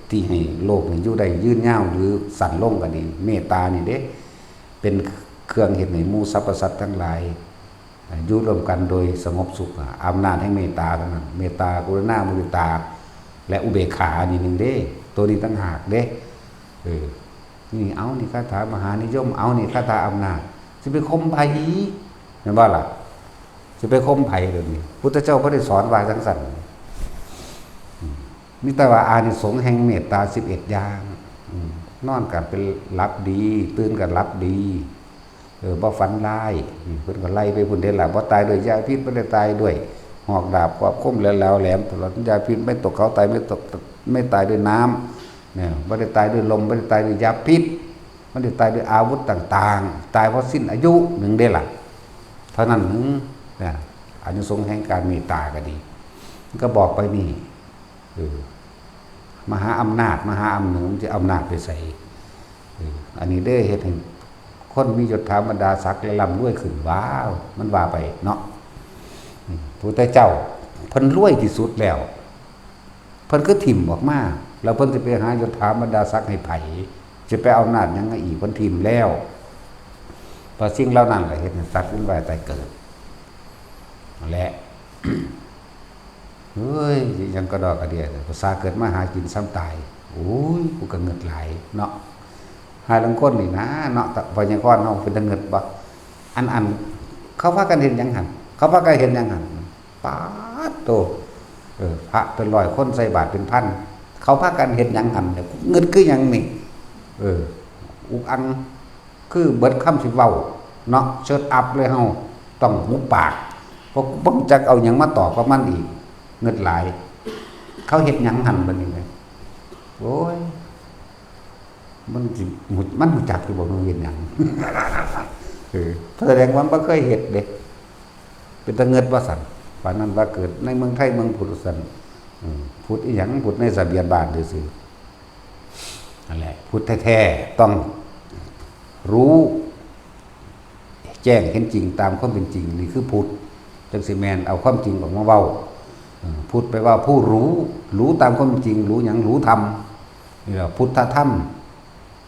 ที่ให้โลกนี่อยู่ได้ยืนยาวหรือสั้นลงก็ดี เมตตานี่เด้ เป็นเครื่องเฮ็ดให้หมู่สรรพสัตว์ทั้งหลาย อยู่ร่วมกันโดยสงบสุขอะ อำนาจแห่งเมตตาเท่านั้น เมตตา กรุณา มุทิตา และอุเบกขานี่หนึ่งเด้ ตัวนี้ต่างหากเด้ เออ นี่เอานี่คาถามหานิยม เอานี่คาถาอำนาจ สิไปข่มไผ แม่นบ่ล่ะ สิไปข่มไผเดี๋ยวนี้ พุทธเจ้าบ่ได้สอนว่าจังซั่น อืม มีแต่ว่าอานิสงส์แห่งเมตตาสิบเอ็ดอย่าง อืม นอนก็เป็นหลับดี ตื่นก็หลับดี เออ บ่ฝันร้าย อืม เพิ่นก็ไล่ไปพุ่นเด้ล่ะ บ่ตายด้วยยาพิษ บ่ได้ตายด้วยหอกดาบขวบคมและแหลมแหลม ตลอดยาพิษ ไม่ตกเขาตาย ไม่ตก ไม่ตายด้วยน้ำ เนี่ย บ่ได้ตายด้วยลม บ่ได้ตายด้วยยาพิษ มันได้ตายด้วยอาวุธต่างๆ ตายเพราะสิ้นอายุหนึ่งเด้ล่ะ เท่านั้นหนึ่ง นะ อานิสงส์แห่งการเมตตาก็ดี มันก็บอกไปนี่ เออ มหาอำนาจ มหาอำนาจ มันจะอำนาจไปใส่ เออ อันนี้ได้เฮ็ดให้คนมียศถาบรรดาศักดิ์และร่ำรวยขึ้น ว้าว มันว่าไปเนาะ อืม พุทธเจ้า เพิ่นรวยที่สุดแล้ว เพิ่นคือถิ่มออกมา แล้วเพิ่นสิไปหายศถาบรรดาศักดิ์ให้ไผ สิไปเอาอำนาจหยังมาอีก เพิ่นถิ่มแล้ว เพราะสิ่งเหล่านั้นแหละเฮ็ดให้สัตว์เวียนว่ายตายเกิด และ เฮ้ย ยังกระดอกกระเดีย ภาษาเกิดมาหากินซ้ำตาย โอ้ย กูก็เงิดหลายเนาะ หาลางคนนี่นะเนาะ แต่พญากรเฮาเป็นตาเงิดบ่ อัน อัน เขาพากันเฮ็ดหยังหั่น เขาพากันเฮ็ดหยังหั่น ป๊าดโต เออ พระเป็นร้อยคนใส่บาตรเป็นพัน เขาพากันเฮ็ดหยังหั่นเนี่ย เงิดคือหยังนี่ เออ อุกอัง คือเบิดคำสิเว้าเนาะ เชิดอัพเลยเฮา ต้องหุบปาก เพราะบ่รู้จักเอาหยังมาตอบกับมันอีก เงิดหลาย เขาเฮ็ดหยังหั่นบัดนี้แหม โอ้ย มันสิ มันรู้จักอยู่บ่ มันเฮ็ดหยัง เออ แสดงว่ามันบ่เคยเฮ็ดเด้ เป็นตาเงิดว่าซั่น ปานนั้นว่าเกิดในเมืองไทยเมืองพุทธว่าซั่น อืม พุทธอีหยัง พุทธในทะเบียนบ้านซื่อๆ นั่นแหละ พุทธแท้ๆ ต้องรู้ แจ้งเห็นจริงตามความเป็นจริง นี่คือพุทธ จังสิแม่น เอาความจริงออกมาเว้า เออ พุทธแปลว่าผู้รู้ รู้ตามความเป็นจริง รู้หยัง รู้ธรรม นี่แหละพุทธธรรม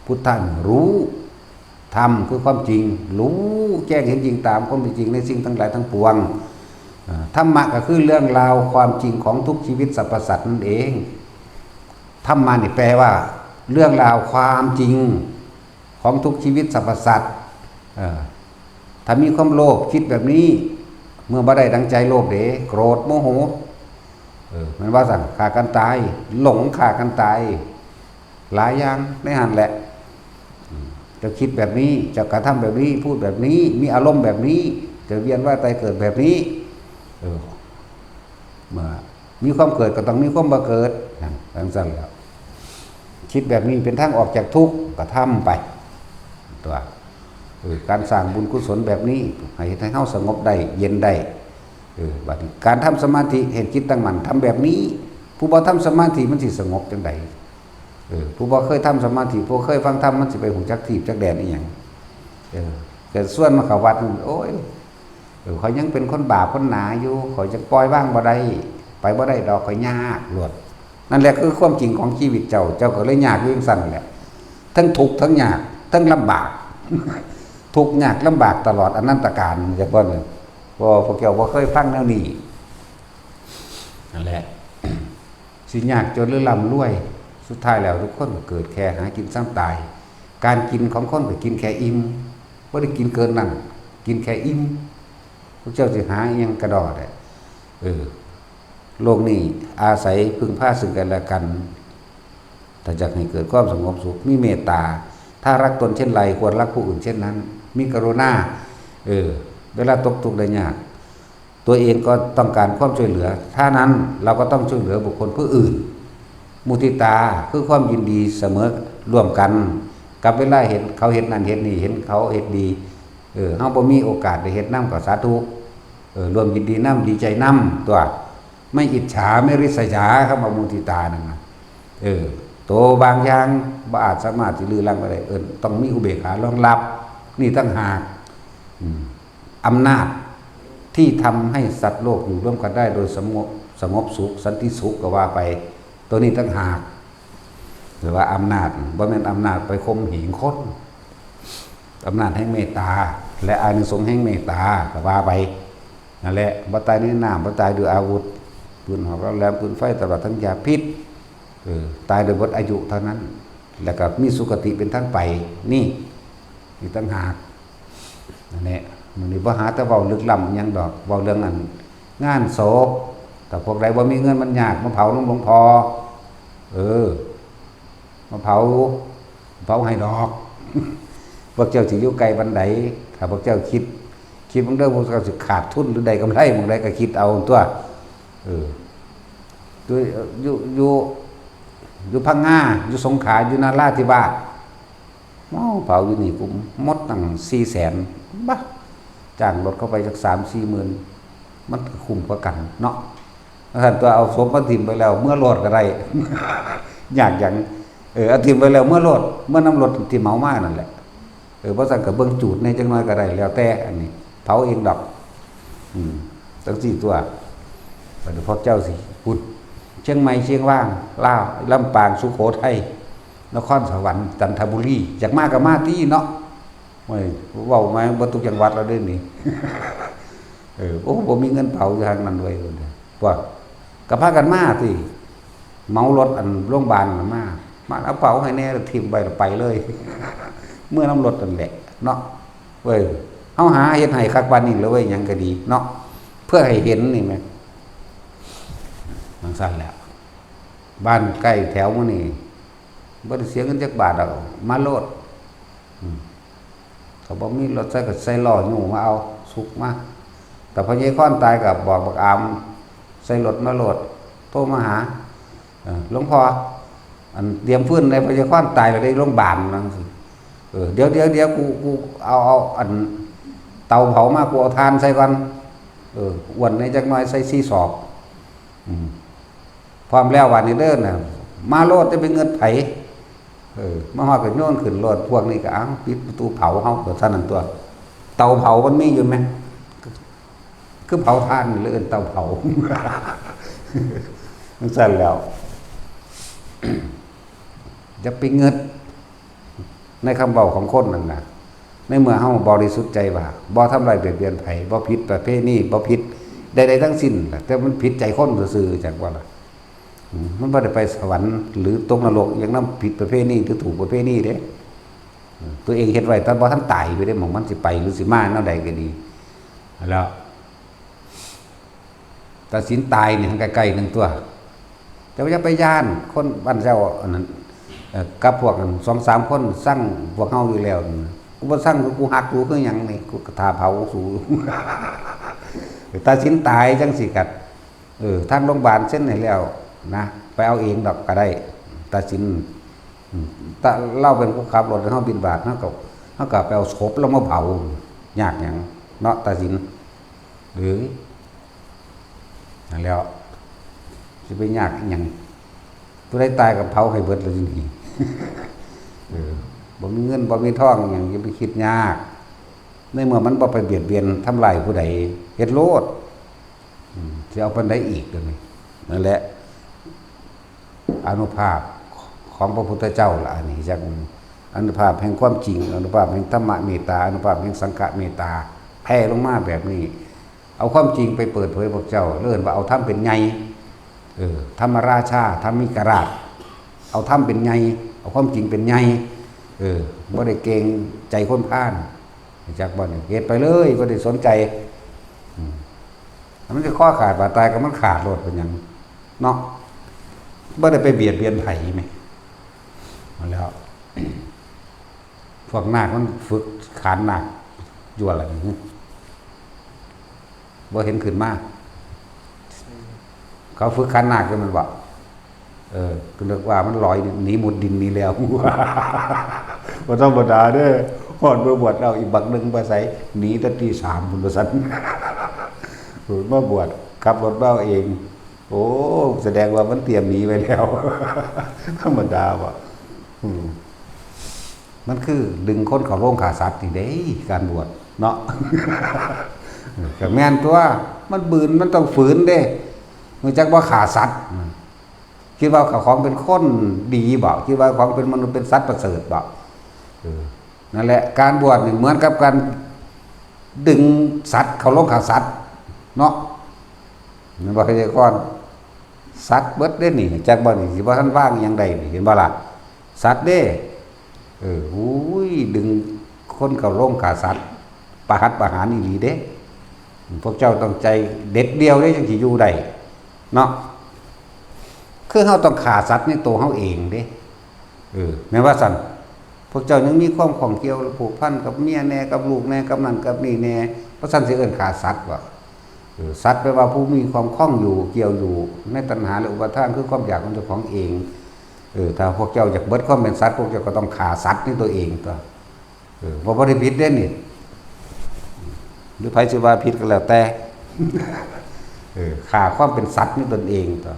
พุทธะนี่รู้ ธรรมคือความจริง รู้แจ้งเห็นจริงตามความเป็นจริงในสิ่งทั้งหลายทั้งปวง เอ่อ ธรรมะก็คือเรื่องราวความจริงของทุกชีวิตสรรพสัตว์นั่นเอง ธรรมะนี่แปลว่า เรื่องราวความจริงของทุกชีวิตสรรพสัตว์ เอ่อ ถ้ามีความโลภคิดแบบนี้ เมื่อบ่ได้ดังใจโลภเด้ โกรธโมโห เออ แม่นว่าซั่น ฆ่ากันตาย หลงฆ่ากันตาย หลายอย่างในหั่นแหละ อืม เจ้าคิดแบบนี้ เจ้ากระทำแบบนี้ พูดแบบนี้ มีอารมณ์แบบนี้ เจ้าเวียนว่ายตายเกิดแบบนี้ เออ เมื่อมีความเกิดก็ต้องมีความบ่เกิด นั่น จังซั่นแหล้ว คิดแบบนี้เป็นทางออกจากทุกข์ ก็ทำไป ตัว เออ การสร้างบุญกุศลแบบนี้ ให้เฮ็ดให้เฮาสงบได้ เย็นได้ เออ บัดนี้การทำสมาธิให้จิตตั้งมั่น ทำแบบนี้ ผู้บ่ทำสมาธิมันสิสงบจังใด เออ ผู้บ่เคยทำสมาธิ ผู้เคยฟังธรรม มันสิไปฮู้จักทีปจักแดนอีหยัง เออ แต่ส่วนมาเข้าวัดนี่ โอ้ย เออ ข้อยยังเป็นคนบาปคนหนาอยู่ ข้อยยังปล่อยวางบ่ได้ ไปบ่ได้ดอก ข้อยยากโลด นั่นแหละคือความจริงของชีวิตเจ้า เจ้าก็เลยยากอยู่จังซั่นแหละ ทั้งทุกข์ทั้งยาก ทั้งลำบาก ทุกข์ยากลำบากตลอดอนันตกาล จักว่าเลย เพราะว่าพวกเจ้าบ่เคยฟังแนวนี้ นั่นแหละ สิยากจนหรือร่ำรวย สุดท้ายแล้วทุกคนก็เกิดแค่หากินซ้ำตาย การกินของคนก็กินแค่อิ่ม บ่ได้กินเกินนั้น กินแค่อิ่ม พวกเจ้าสิหาอิหยังกระดอได้ เออ โลกนี้อาศัยพึ่งพาซึ่งกันและกัน ถ้าอยากให้เกิดความสงบสุข มีเมตตา ถ้ารักตนเช่นไร ควรรักผู้อื่นเช่นนั้น มีกรุณา เออ เวลาตกทุกข์ได้ยาก ตัวเองก็ต้องการความช่วยเหลือ ถ้านั้นเราก็ต้องช่วยเหลือบุคคลผู้อื่น มุทิตา คือความยินดีเสมอร่วมกัน กับเวลาเห็นเขาเฮ็ดนั่นเฮ็ดนี่ เห็นเขาเฮ็ดดี เออ เฮาบ่มีโอกาสได้เฮ็ดนำก็สาธุ เออ ร่วมยินดีนำ ดีใจนำ ตัว ไม่อิจฉา ไม่ริษยา คำว่ามุทิตานั่นน่ะ เออ โตบางอย่างบ่อาจสามารถสิลือลังไปได้ เอิ้นต้องมีอุเบกขารองรับ นี่ต่างหาก อืม อำนาจที่ทำให้สัตว์โลกอยู่ร่วมกันได้โดยสงบ สงบสุข สันติสุขก็ว่าไป ตัวนี้ต่างหาก หรือว่าอำนาจ บ่แม่นอำนาจไปข่มเหงคน อำนาจแห่งเมตตา และอานิสงส์แห่งเมตตาก็ว่าไป นั่นแหละ บ่ตายในน้ำ บ่ตายด้วยอาวุธ ปืนหอกเหล็กแหลม ปืนไฟ ตลอดทั้งยาพิษ เออ ตายโดยหมดอายุเท่านั้น แล้วก็มีสุคติเป็นทางไป นี่ นี่ต่างหาก นั่นแหละ มื้อนี้บ่หาแต่เว้าลึกล้ำอิหยังดอก เว้าเรื่องอัน งานศพ ถ้าพวกใดบ่มีเงินมันยาก มาเผานำหลวงพ่อ เออ มาเผา เผาให้ดอก พวกเจ้าสิอยู่ไกลปานใด ถ้าพวกเจ้าคิด คิดเบิ่งเด้อ พวกเจ้าสิขาดทุนหรือได้กำไรหม่องใดก็คิดเอาตั๊ว เออ อยู่ อยู่ อยู่ อยู่พังงา อยู่สงขลา อยู่นราธิวาส หม้อเผาอยู่นี่กูหมดตั้งสี่แสน บาท จ้างรถเข้าไปจักสามสี่หมื่น มันก็คุ้มกว่ากันเนาะ ว่าซั่นตั๊ว เอาศพมาถิ่มไปแล้ว เมือโลดก็ได้ ยากหยัง เออ เอาถิ่มไปแล้ว เมือโลด เมือนำรถที่เหมามานั่นแหละ เออ บ่ซั้นก็เบิ่งจูดแหน่จักหน่อยก็ได้ แล้วแต่ อันนี้ เผาเองดอก อืม จั่งซี้ตั๊ว บัดนี้พวกเจ้าสิ พุ้น เชียงใหม่ เชียงราย ลาว ลำปาง สุโขทัย นครสวรรค์ จันทบุรี อยากมาก็มาติเนาะ โอ้ย เว้ามาบ่ทุกจังหวัดแล้วเด้นี่ เออ โอ้ บ่มีเงินเผาอยู่ทางนั้นเว้ย พวก ก็พากันมาติ เหมารถอันโรงพยาบาลน่ะมา มาเอาเผาให้แหน่ แล้วถิ่มไว้แล้วไปเลย เมือนำรถนั่นแหละเนาะ เว้ย เฮาหาเฮ็ดให้คักปานนี้แล้วเว้ย หยังก็ดีเนาะ เพื่อให้เห็นนี่แหม จั่งซั้นแหละ บ้านใกล้แถวหมู่นี่ บ่ได้เสียเงินจักบาทดอก มาโลด อืม ถ้าบ่มีรถใส่ก็ใส่ล้อยู้มาเอา สุกมา แต่พ่อใหญ่คอนตายก็บอกบักอาม ใส่รถมาโลด โทรมาหา เออ หลวงพ่อ อันเตรียมฟืนในพ่อใหญ่คอนตายแล้วเด้ โรงพยาบาล ว่าจั่งซี้ เออ เดี๋ยว เดี๋ยว เดี๋ยว กู กูเอา เอา อัน เตาเผามา กูเอาถ่านใส่ก่อน เออ อ้วนแหน่จักหน่อย ใส่สี่ศอก อืม พร้อมแล้วบาดนี้เด้อน่ะ มาโลด จะไปเงิดไผ เออ มาฮอดก็โยนขึ้นรถ พวกนี้ก็ เอ้า ปิดประตูเผาเฮา ก็เท่านั้นตั๊ว เตาเผามันมีอยู่แหม คือเผาถ่านนี่เลย เอิ้นเตาเผา จั่งซั้นแหล้ว อย่าไปเงิด ในคำเว้าของคนนั่นน่ะ ในเมื่อเฮาบริสุทธิ์ใจว่า บ่ทำร้ายเบียดเบียนไผ บ่ผิดประเพณี บ่ผิดใดๆทั้งสิ้นล่ะ แต่มันผิดใจคนซื่อๆ จักว่าล่ะ อืม มันบ่ได้ไปสวรรค์หรือตกนรกอิหยังนำผิดประเพณีหรือถูกประเพณีเด้ อืม ตัวเองเฮ็ดไว้ แต่บ่ทันตายอยู่เด้ หม่องมันสิไปหรือสิมาแนวใดก็ดี แล้ว ตัดสินตายนี่มันใกล้ๆนึงตั๊ว แต่ว่าอย่าไปย้าน คนบ้านเจ้าอันนั้น เอ่อ กับพวกนั้นสองสามคนซังพวกเฮาอยู่แล้ว กูบ่ซัง กูฮักกูคือหยังนี่ กูก็ท่าเผาสู ตัดสินตายจั่งซี้กัด เออ ทางโรงพยาบาลเซ็นให้แล้วนะ ไปเอาเองดอกก็ได้ ตัดสิน อืม แต่ลาวเป็นผู้ขับรถ เฮาบิณฑบาต เฮาก็ เฮาก็ไปเอาศพลาวมาเผา ยากหยังเนาะ ตัดสิน หรือ นั่นแหล้ว สิไปยากอิหยัง ผู้ใดตายก็เผาให้เบิดเลยนี่ เออ บ่มีเงิน บ่มีทองอิหยัง อย่าไปคิดยาก ในเมื่อมันบ่ไปเบียดเบียนทำร้ายผู้ใด เฮ็ดโลด อืม สิเอาปานใดอีกเดี๋ยวนี้ นั่นแหละ อานุภาพของพระพุทธเจ้าล่ะ อันนี้จัก อานุภาพแห่งความจริง อานุภาพแห่งธรรมเมตตา อานุภาพแห่งสังฆเมตตา แผ่ลงมาแบบนี้ เอาความจริงไปเปิดเผยพวกเจ้า เอิ้นว่าเอาธรรมเป็นใหญ่ เออ ธรรมราชา ธรรมิกราช เอาธรรมเป็นใหญ่ เอาความจริงเป็นใหญ่ เออ บ่ได้เกรงใจคนพาล จักบ่นี่ เฮ็ดไปเลย บ่ได้สนใจ อืม มันจะคอขาดบาดตายก็มันขาดโลดเป็นหยัง เนาะ บ่ได้ไปเบียดเบียนไผแหม เอาแล้ว พวกนาคมันฝึกขานนาคอยู่อะไรนี่ บ่เห็นขึ้นมา เขาฝึกขานนาคอยู่แม่นบ่ เออ ก็นึกว่ามันลอยหนีมุดดินหนีแล้ว บ่ธรรมดาเด้อ ฮอดเมือบวชแล้ว อีกบักหนึ่งไปไส หนีแต่ตีสามพุ้นว่าซั่น มาบวช ขับรถมาเอง โอ้ แสดงว่ามันเตรียมหนีไว้แล้ว ธรรมดาบ่ อืม มันคือดึงคนเข้าโรงฆ่าสัตว์นี่เด้ การบวชเนาะ ก็แม่นตั๊ว มันบืน มันต้องฝืนเด้ รู้จักบ่ ฆ่าสัตว์ คิดว่าเจ้าของเป็นคนดีบ่ คิดว่าของเป็นมนุษย์เป็นสัตว์ประเสริฐบ่ เออ นั่นแหละ การบวชนี่เหมือนกับการดึงสัตว์เข้าโรงฆ่าสัตว์ เนาะ แม่นบ่ ไสยพร สัตว์เบิดเด้นี่ จักบ่นี่ สิบ่ทันวางหยังได้นี่ เห็นบ่ล่ะ สัตว์เด้ เออ อุ้ย ดึงคนเข้าโรงฆ่าสัตว์ ประหัตประหารอีหลีเด้ พวกเจ้าต้องใจเด็ดเดี่ยวเด้ จังสิอยู่ได้ เนาะ คือเฮาต้องฆ่าสัตว์ในตัวเฮาเองเด้ เออ แม่นว่าซั่น พวกเจ้ายังมีความข้องเกี่ยวผูกพันกับเมียแน่ กับลูกแน่ กับนั่นกับนี่แน่ บ่ซั่นสิเอิ้นฆ่าสัตว์บ่ เออ สัตว์แปลว่าผู้มีความข้องอยู่ เกี่ยวอยู่ในตัณหาและอุปาทาน คือความอยากของเจ้าของเอง เออ ถ้าพวกเจ้าอยากเบิดความเป็นสัตว์ พวกเจ้าก็ต้องฆ่าสัตว์ในตัวเองตั๊ว เออ บ่ บ่ได้ผิดเด้นี่ หรือไผสิว่าผิดก็แล้วแต่ เออ ฆ่าความเป็นสัตว์ในตนเองตั๊ว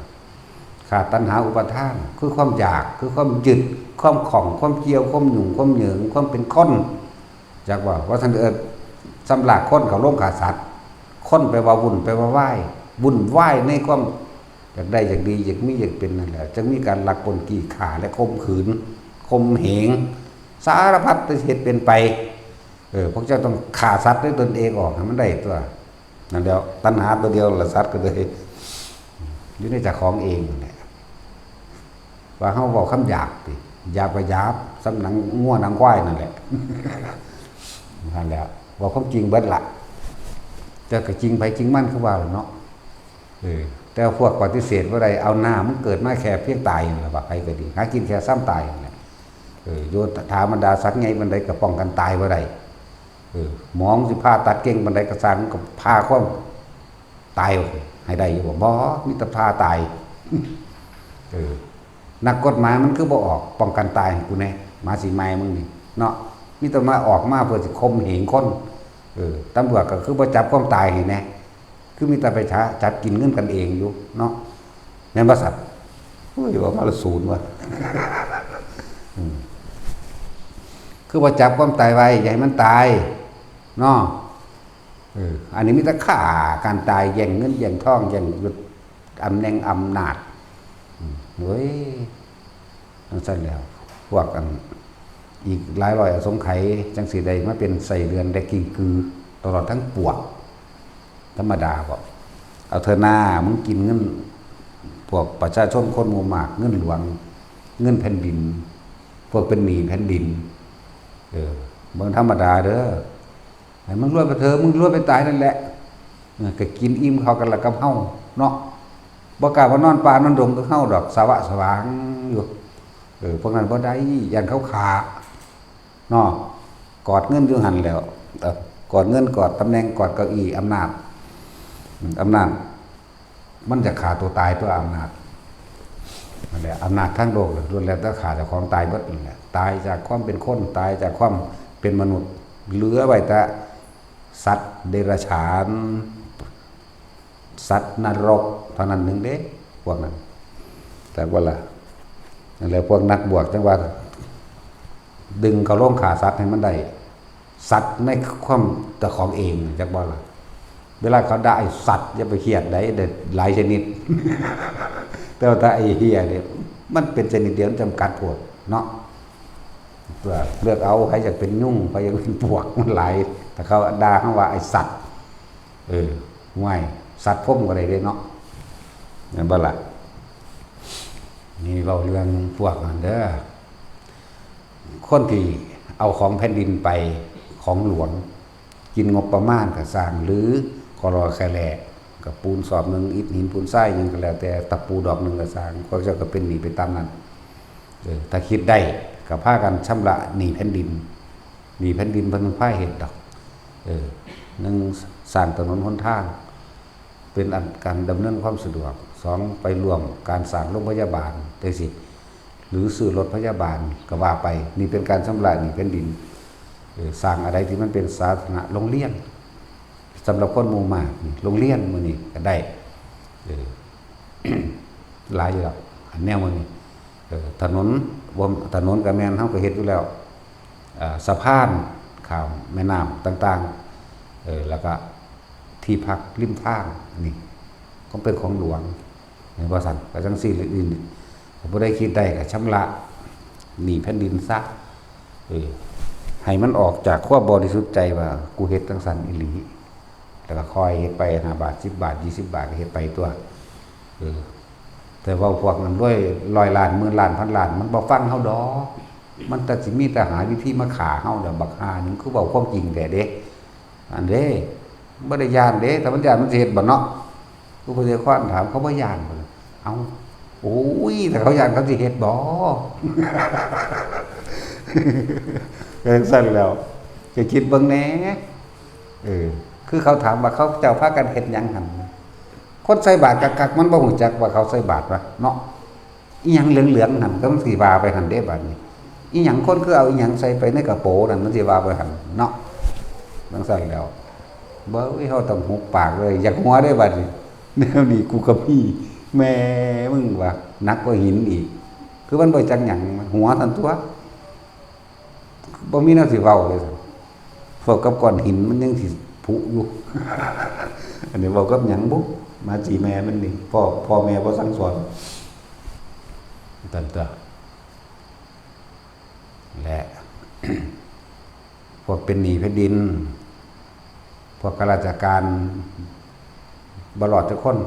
ฆ่าตัณหาอุปาทาน คือความอยาก คือความยึด ความข้อง ความเกี่ยว ความหยุ่ง ความเหยิง ความเป็นคน จักว่า ว่าซั่นเอิ้น สำลักคนเข้าโรงฆ่าสัตว์ คนแปลว่าวุ่น แปลว่าวาย วุ่นวายในความอยากได้ อยากดี อยากมี อยากเป็นนั่นแหละ จังมีการลักปล้นจี้ฆ่าและข่มขืน ข่มเหง สารพัดที่เฮ็ดเป็นไป เออ พวกเจ้าต้องฆ่าสัตว์ด้วยตนเองออกให้มันได้ตั๊ว นั่นแหล้ว ตัณหาตัวเดียวละ สัตว์ก็เลย อยู่ในเจ้าของเองนั่นแหละ ว่าเฮาเว้าคำหยาบติ หยาบก็หยาบ ส่ำหนังงัวหนังควายนั่นแหละ นั่นแหละ เว้าความจริงเบิดละ แต่ก็จริงไผจริงมันคือว่าล่ะเนาะ เออ แต่พวกปฏิเสธบ่ได้ เอาหน้ามันเกิดมาแค่เพียงตายนั่นแหละ ว่าไผก็ดี หากินแค่ส่ำตายนั่นแหละ เออ โยธาบรรดาสัตว์ใหญ่ปานใดก็ป้องกันตายบ่ได้ เออ หมอสิผ่าตัดเก่งปานใดก็ซ่าง มันก็ผ่าความตายให้ได้อยู่บ่ บ่ มีแต่ผ่าตาย เออ นักกฎหมายมันคือบ่ออกป้องกันตายให้กูแน่ หมาสิไม้มึงนี่ เนาะ มีแต่มาออกมาเพื่อสิข่มเหงคน เออ ตำรวจก็คือบ่จับความตายให้แน่ คือมีแต่ไปหาจับกินเงินกันเองอยู่ เนาะ แม่นบ่สัตว์ โอ้ย ว่ามาละศูนย์ว่ะ อืม คือบ่จับความตายไว้ อย่าให้มันตาย เนาะ เออ อันนี้มีแต่ฆ่ากันตาย แย่งเงิน แย่งทอง แย่งยศ ตำแหน่งอำนาจ อืม โอ้ย จังซั่นแล้ว พวกอัน อีกหลายร้อยอสงไขย จังสิได้มาเป็นไส้เดือนได้กิ้งกือ ตลอดทั้งปวก ธรรมดาบ่ เอาเถอะนา มึงกินเงิน พวกประชาชนคนหมู่มาก เงินหลวง เงินแผ่นดิน พวกเป็นหนี้แผ่นดิน เออ เบิ่งธรรมดาเด้อ ให้มึงรวยไปเถอะ มึงรวยไปตายนั่นแหละ เออ ก็กินอิ่มเข้ากันละกับเฮาเนาะ บ่กล้ามานอนป่านอนดงคือเฮาดอก สวะสวางอยู่ เออ พวกนั้นบ่ได้ ย่านเขาฆ่า เนาะ กอดเงินอยู่หั่นแหล้ว เอ่อ กอดเงิน กอดตำแหน่ง กอดเก้าอี้อำนาจ อืม อำนาจ มันจะฆ่าตัวตายเพื่ออำนาจ นั่นแหละ อำนาจทางโลกล้วนแล้วแต่ฆ่าเจ้าของตายเบิดนั่นแหละ ตายจากความเป็นคน ตายจากความเป็นมนุษย์ เหลือไว้แต่สัตว์เดรัจฉาน สัตว์นรกเท่านั้นหนึ่งเด้ พวกนั้น แต่ว่าล่ะ นั่นแหละ พวกนักบวชจังว่า ดึงเขาลงฆ่าสัตว์ให้มันได้ สัตว์ในความเจ้าของเอง จักบ่ล่ะ เวลาเขาด่าไอ้สัตว์ อย่าไปเครียดได้ ได้หลายชนิด แต่ว่าถ้าไอ้เหี้ยเนี่ย มันเป็นชนิดเดียว มันจำกัดโพดเนาะ เพื่อเลือกเอา ใครอยากเป็นยุง ใครอยากเป็นปวก มันหลาย แต่เขาด่าเขาว่าไอ้สัตว์ เออ ห่วย สัตว์พรหมก็ได้เด้เนาะ แม่นบ่ล่ะ นี่เว้าเรื่องพวกนั้นเด้อ คนที่เอาของแผ่นดินไป ของหลวง กินงบประมาณก็ซ่าง หรือคอรอแคแลก็ปูนสอบหนึ่ง อิฐหินปูนทรายหยังก็แล้วแต่ ตะปูดอกหนึ่งก็ซ่าง พวกเจ้าก็เป็นหนี้ไปตามนั้น เออ ถ้าคิดได้ก็พากันชำระหนี้แผ่นดิน หนี้แผ่นดินเพิ่นพาเฮ็ดดอก เออ หนึ่ง สร้างถนนหนทาง เป็นอันการดำเนินความสะดวก สอง ไปร่วมการสร้างโรงพยาบาลจังซี้ หรือซื้อรถพยาบาลก็ว่าไป นี่เป็นการชำระหนี้แผ่นดิน เออ สร้างอะไรที่มันเป็นสาธารณะ โรงเรียน สำหรับคนหมู่มากนี่ โรงเรียนมื้อนี้ก็ได้ เออ หลายอยู่ดอก อันแนวมื้อนี้ เออ ถนน บ่ ถนนก็แม่น เฮาก็เฮ็ดอยู่แล้ว อ่า สะพานข้ามแม่น้ำต่างๆ เออ แล้วก็ที่พักริมทาง นี่ ก็เป็นของหลวง แม่นบ่ซั่น ก็จังซี่แหละ นี่ ถ้าผู้ใดคิดได้ก็ชำระหนี้แผ่นดินซะ เออ ให้มันออกจากความบริสุทธิ์ใจว่า กูเฮ็ดจังซั่นอีหลี แต่ก็ค่อยเฮ็ดไป ห้าบาท สิบบาท ยี่สิบบาท ก็เฮ็ดไปตั๊ว เออ แต่ว่าพวกนั้นรวยร้อยล้าน หมื่นล้าน พันล้าน มันบ่ฟังเฮาดอก มันแต่สิมีแต่หาวิธีมาฆ่าเฮาแหละ บักห่านี่ คือเว้าความจริงแท้เด้ อันเด้ บ่ได้ย้านเด้ ถ้ามันย้านมันสิเฮ็ดบ่เนาะ ผู้ปฏิบัติถาม เขาบ่ย้านบ่ล่ะ เอ้า โอ้ย ถ้าเขาย้านเขาสิเฮ็ดบ่ ก็จั่งซั่นแหล้ว ก็คิดเบิ่งแหน่ เออ คือเขาถามว่าเขาเจ้าพากันเฮ็ดหยังหั่น คนใส่บาตรคักๆ มันบ่ฮู้จักว่าเขาใส่บาตรวะเนาะ อีหยังเหลืองๆหั่น ก็มันสิว่าไปหั่นเด้บัดนี้ อีหยังคนคือเอาอีหยังใส่ไปในกระโปรงนั่น มันสิว่าไปหั่นเนาะ จั่งซั่นแหล้ว เบ้ย เฮาต้องหุบปากเลย อยากหัวเด้บัดนี้ แนวนี้กูก็มี แม่มึงว่า หนักกว่าหินอีก คือมันบ่จักหยัง หัวซั่นตั๊ว บ่มีแนวสิเว้าเลย เว้ากับก้อนหินมันยังสิผุอยู่ อันนี้เว้ากับหยังบุ มาจีแม่มันนี่ พ่อ พ่อแม่บ่สั่งสอน ตันเตอ และ พวกเป็นหนี้แผ่นดิน พวกข้าราชการ บ่รอดจักคน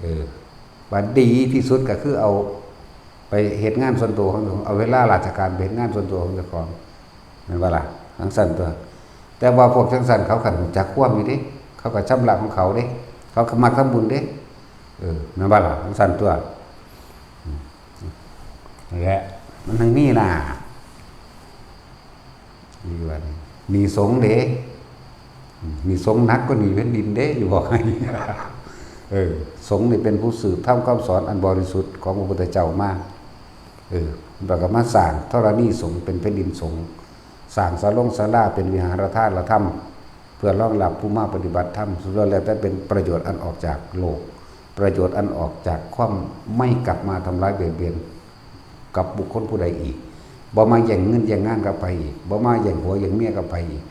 เออ ว่าดีที่สุดก็คือเอาไปเฮ็ดงานส่วนตัวของ เอาเวลาราชการไปเฮ็ดงานส่วนตัวของเจ้าของ แม่นบ่ล่ะ จั่งซั่นตั๊ว แต่ว่าพวกจั่งซั่นเขาก็ฮู้จักความอยู่เด้ เขาก็ชำระของเขาเด้ เขาก็มักทำบุญเด้ เออ แม่นบ่ล่ะ จั่งซั่นตั๊ว อืม นั่นแหละ มันจั่งมีหน้า นี่ว่านี่ หนี้สงฆ์เด้ อืม หนี้สงฆ์หนักกว่าหนี้แผ่นดินเด้ อยู่บอกให้ เออ สงฆ์นี่เป็นผู้สืบธรรมคำสอนอันบริสุทธิ์ของพระพุทธเจ้ามา เออ แล้วก็มาสร้างธรณีสงฆ์เป็นแผ่นดินสงฆ์ สร้างศาลงศาลาเป็นวิหารธาตุธรรม เพื่อรองรับผู้มาปฏิบัติธรรม สุดแล้วแต่เป็นประโยชน์อันออกจากโลก ประโยชน์อันออกจากความไม่กลับมาทำร้ายเบียดเบียนกับบุคคลผู้ใดอีก บ่มาแย่งเงินแย่งงานกับไผอีก บ่มาแย่งผัวแย่งเมียกับไผอีก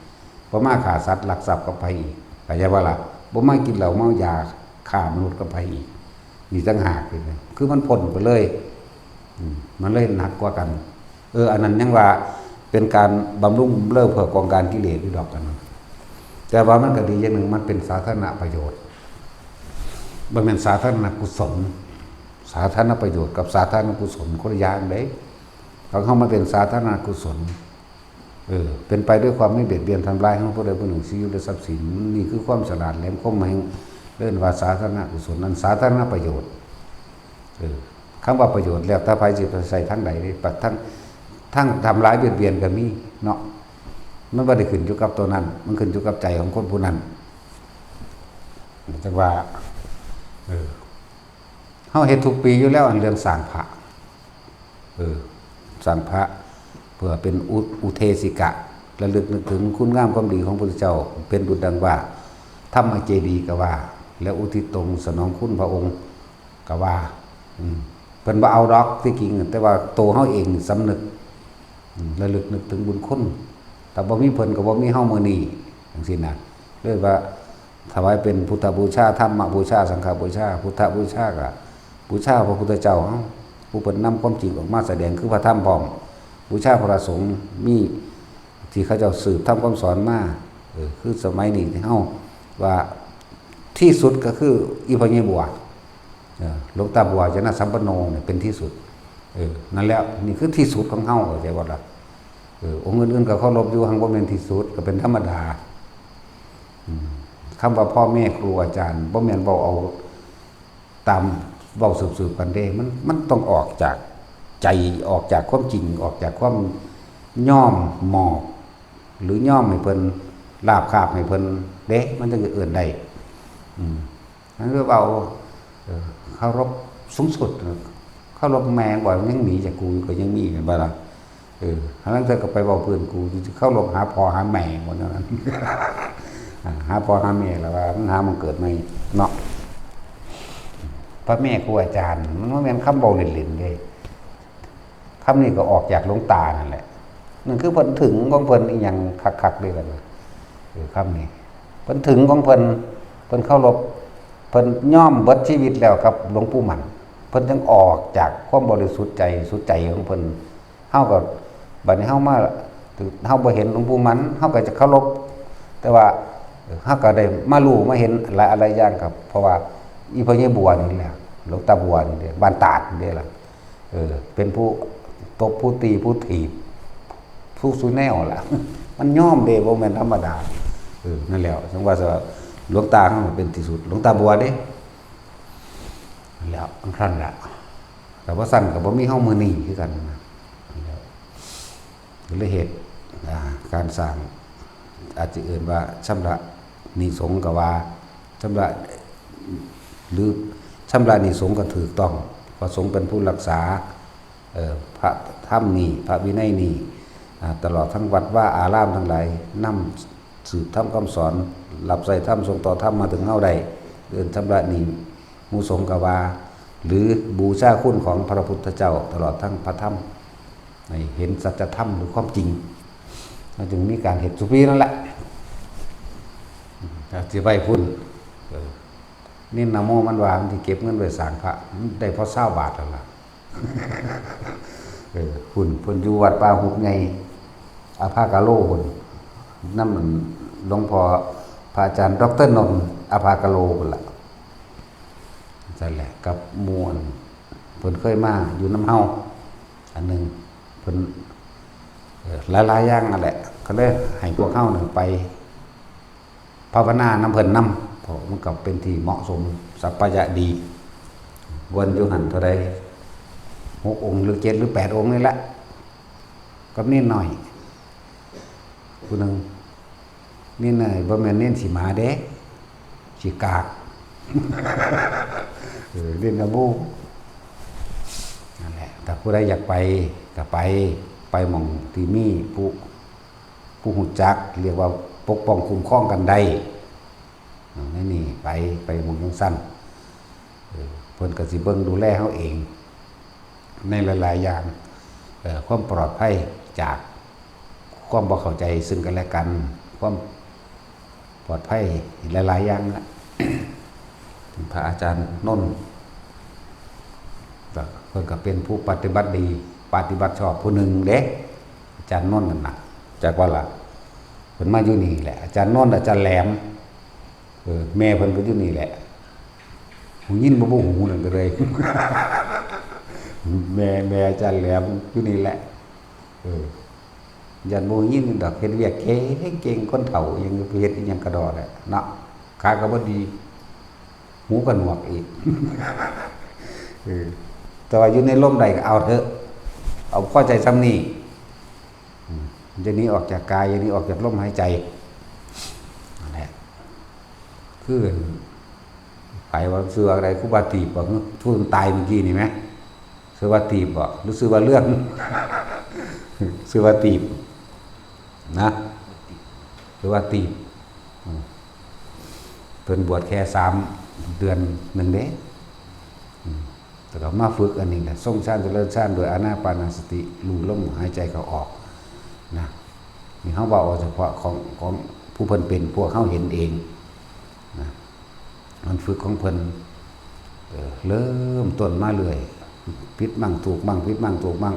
บ่มาฆ่าสัตว์ลักทรัพย์กับไผอีก เข้าใจบ่ล่ะ บ่มากินเหล้าเมายาฆ่ามนุษย์กับไผอีก นี่ต่างหากเลยนะ คือมันพ้นไปเลย อืม มันเลยหนักกว่ากัน เออ อันนั้นยังว่าเป็นการบำรุงเลิกเพื่อกองการกิเลสอยู่ดอกกันนะ แต่ว่ามันก็ดีอย่างหนึ่ง มันเป็นสาธารณประโยชน์ บ่แม่นสาธารณกุศล สาธารณประโยชน์กับสาธารณกุศลคนละอย่างเด้ ของเฮามันเป็นสาธารณกุศล เออ เป็นไปด้วยความไม่เบียดเบียนทำร้ายของผู้ใดผู้หนึ่งชีวิตและทรัพย์สิน นี่คือความฉลาดแหลมคมแห่ง เรียกว่าสาธารณกุศล นั้นสาธารณประโยชน์ เออ คำว่าประโยชน์แล้วแต่ไผสิไปใส่ทางใดเด้ ปะ ทั้ง ทั้งทำร้ายเบียดเบียนก็มีเนาะ มันบ่ได้ขึ้นอยู่กับตัวนั้น มันขึ้นอยู่กับใจของคนผู้นั้น จั่งว่า เออ เฮาเฮ็ดทุกปีอยู่แล้ว อันเรื่องสร้างพระ เออ สร้างพระ เพื่อเป็นอุ อุเทสิกะ ระลึกนึกถึงคุณงามความดีของพระพุทธเจ้า เป็นดุจดังว่า ธรรมเจดีย์ก็ว่า และอุทิศตนสนองคุณพระองค์ก็ว่า อืม เพิ่นบ่เอาดอกที่จริง แต่ว่าตัวเฮาเองนี่สำนึก อืม ระลึกนึกถึงบุญคุณ ถ้าบ่มีเพิ่นก็บ่มีเฮามื้อนี้ จั่งซี้นะ เลยว่า ถวายเป็นพุทธบูชา ธรรมบูชา สังฆบูชา พุทธบูชาก็บูชาพระพุทธเจ้าเฮา ผู้เพิ่นนำความจริงออกมาแสดงคือพระธรรมพร้อม บูชาพระสงฆ์ มีที่เขาเจ้าสืบธรรมคำสอนมา เออ คือสมัยนี้ที่เฮาว่าที่สุดก็คืออีพ่อใหญ่บัว เออ หลวงตาบัวจนะสัมปันโนเนี่ยเป็นที่สุด เออ นั่นแหละ นี่คือที่สุดของเฮา เข้าใจบ่ล่ะ เออ องค์อื่นๆก็เคารพอยู่ หังบ่แม่นที่สุด ก็เป็นธรรมดา อืม คำว่าพ่อแม่ครูอาจารย์ บ่แม่นเว้าเอาตามเว้าสืบๆกันเด้ มัน มันต้องออกจากใจ ออกจากความจริง ออกจากความยอมมอบ หรือยอมให้เพิ่น ราบคาบให้เพิ่นเด้ มันจั่งสิเอิ้นได้ อืม นั่นคือเว้า เออ เคารพสูงสุด เคารพแม่บ่ ยังหนีจากกูอยู่ก็ยังมี แม่นบ่ล่ะ เออ หาลางเทื่อก็ไปเว้าพื้นกู เคารพหาพ่อหาแม่หมดนั่น อ่า หาพ่อหาแม่แล้วว่า มึงหาหม่องเกิดใหม่เนาะ พ่อแม่ครูอาจารย์ มันบ่แม่นคำเว้าเล่นๆเด้ คำนี้ก็ออกจากหลวงตานั่นแหละ นั่นคือเพิ่นถึงของเพิ่นอีหยังคักๆเด้ล่ะนะ เออ คำนี้ เพิ่นถึงของเพิ่น เพิ่นเคารพ เพิ่นยอมเบิดชีวิตแล้วกับหลวงปู่มั่น เพิ่นจึงออกจากความบริสุทธิ์ใจ สุดใจของเพิ่น เฮาก็ บัดนี้เฮามา เฮาบ่เห็นหลวงปู่มั่น เฮาก็จะเคารพ แต่ว่า เฮาก็ได้มารู้มาเห็นหลายอะไรอย่างครับ เพราะว่าอีพ่อใหญ่บัวนี่แหละ หลวงตาบัวนี่เด้ บ้านตาดนี่เด้ล่ะ เออ เป็นผู้ตบผู้ตีผู้ถีบ ผู้สู้แนวล่ะ มันยอมเด้ บ่แม่นธรรมดา เออ นั่นแหละ จังว่าหลวงตาเฮาเป็นที่สุด หลวงตาบัวเด้ นั่นแหละ อันนั้นล่ะ แต่ว่าซั่นก็บ่มีเฮามื้อนี้คือกันนะ ก็เลยเฮ็ด อ่า การสร้าง อาจจะเอิ้นว่าชำระหนี้สงฆ์ก็ว่า ชำระ หรือชำระหนี้สงฆ์ก็ถูกต้อง เพราะสงฆ์เป็นผู้รักษา เอ่อ พระธรรมนี่ พระวินัยนี่ อ่า ตลอดทั้งวัดวาอารามทั้งหลาย นำสืบธรรมคำสอน รับใช้ธรรม ส่งต่อธรรมมาถึงเฮาได้ เอิ้นชำระหนี้หมู่สงฆ์ก็ว่า หรือบูชาคุณของพระพุทธเจ้า ตลอดทั้งพระธรรม ให้เห็นสัจธรรมหรือความจริง มันจึงมีการเฮ็ดสุปีนั่นแหละ ก็สิไปพุ้น เออ เณรนะโมมันว่ามันสิเก็บเงินไว้สร้างพระ มันได้พอซาวบาทแล้วล่ะ เออ พุ้น เพิ่นอยู่วัดป่าหุบใหญ่ อภากาโลพุ้น นำหลวงพ่อพระอาจารย์ดอกเตอร์นนท์ อภากาโลพุ้นล่ะ นั่นแหละ กับหมู่อันเพิ่นเคยมาอยู่นำเฮา อันหนึ่ง เพิ่น เอ่อ หลายๆอย่างนั่นแหละ ก็เลยให้พวกเฮานี่ไปภาวนานำเพิ่นนำ เพราะมันก็เป็นที่เหมาะสม สัปปายะดี วนอยู่หั่นเท่าใด หกองค์หรือเจ็ดหรือแปดองค์นี่แหละ กับเณรน้อย ผู้หนึ่ง เณรน้อย บ่แม่นเณรขี้หมาเด้ ขี้กาก เออ เณรนะโม นั่นแหละ ถ้าผู้ใดอยากไปก็ไป ไปหม่องที่มีผู้ ผู้รู้จัก เรียกว่าปกป้องคุ้มครองกันได้ เออ ในนี่ไป ไปหม่องจั่งซั้น เออ เพิ่นก็สิเบิ่งดูแลเฮาเอง ในหลายๆอย่าง เอ่อ ความปลอดภัยจากความบ่เข้าใจซึ่งกันและกัน ความปลอดภัยหลายๆอย่างนะ พระอาจารย์นนท์ ก็เพิ่นก็เป็นผู้ปฏิบัติดี ปฏิบัติชอบผู้หนึ่งเด้ อาจารย์นนท์นั่นน่ะ จากว่าล่ะ เพิ่นมาอยู่นี่แหละ อาจารย์นนท์ อาจารย์แหลม เออ แม่เพิ่นก็อยู่นี่แหละ หูยินบ่ บ่หูนั่นก็เลย แม่ แม่อาจารย์แหลมอยู่นี่แหละ เออ ย่านบ่ยินดอก เฮ็ดเวียกเก่งๆ คนเฒ่า ยังไปเฮ็ดอิหยังกะดอแหละเนาะ ขาก็บ่ดี หูก็หนวกอีก เออ แต่ว่าอยู่ในลมได้ก็เอาเถอะ เอาพอใจส่ำนี้ อืม อย่าหนีออกจากกาย อย่าหนีออกจากลมหายใจ นั่นแหละ คือ ไผว่าชื่อว่าอะไร ครูบาตีบบ่ คือผู้ตายเมื่อกี้นี่ไหม ชื่อว่าตีบบ่ หรือชื่อว่าเรื่อง ชื่อว่าตีบ นะ ชื่อว่าตีบ อืม เพิ่นบวชแค่สามเดือนหนึ่งเด้ อืม แต่ก็มาฝึกอันนี้แหละ ทรงฌานเจริญฌานโดยอานาปานสติ รู้ลมหายใจเข้าออก นะ นี่เฮาเว้าเอาเฉพาะของ ของผู้เพิ่นเป็น พวกเฮาเห็นเอง นะ มันฝึกของเพิ่น เอ่อ เริ่มต้นมาเรื่อย ผิดมั่งถูกมั่ง ผิดมั่งถูกมั่ง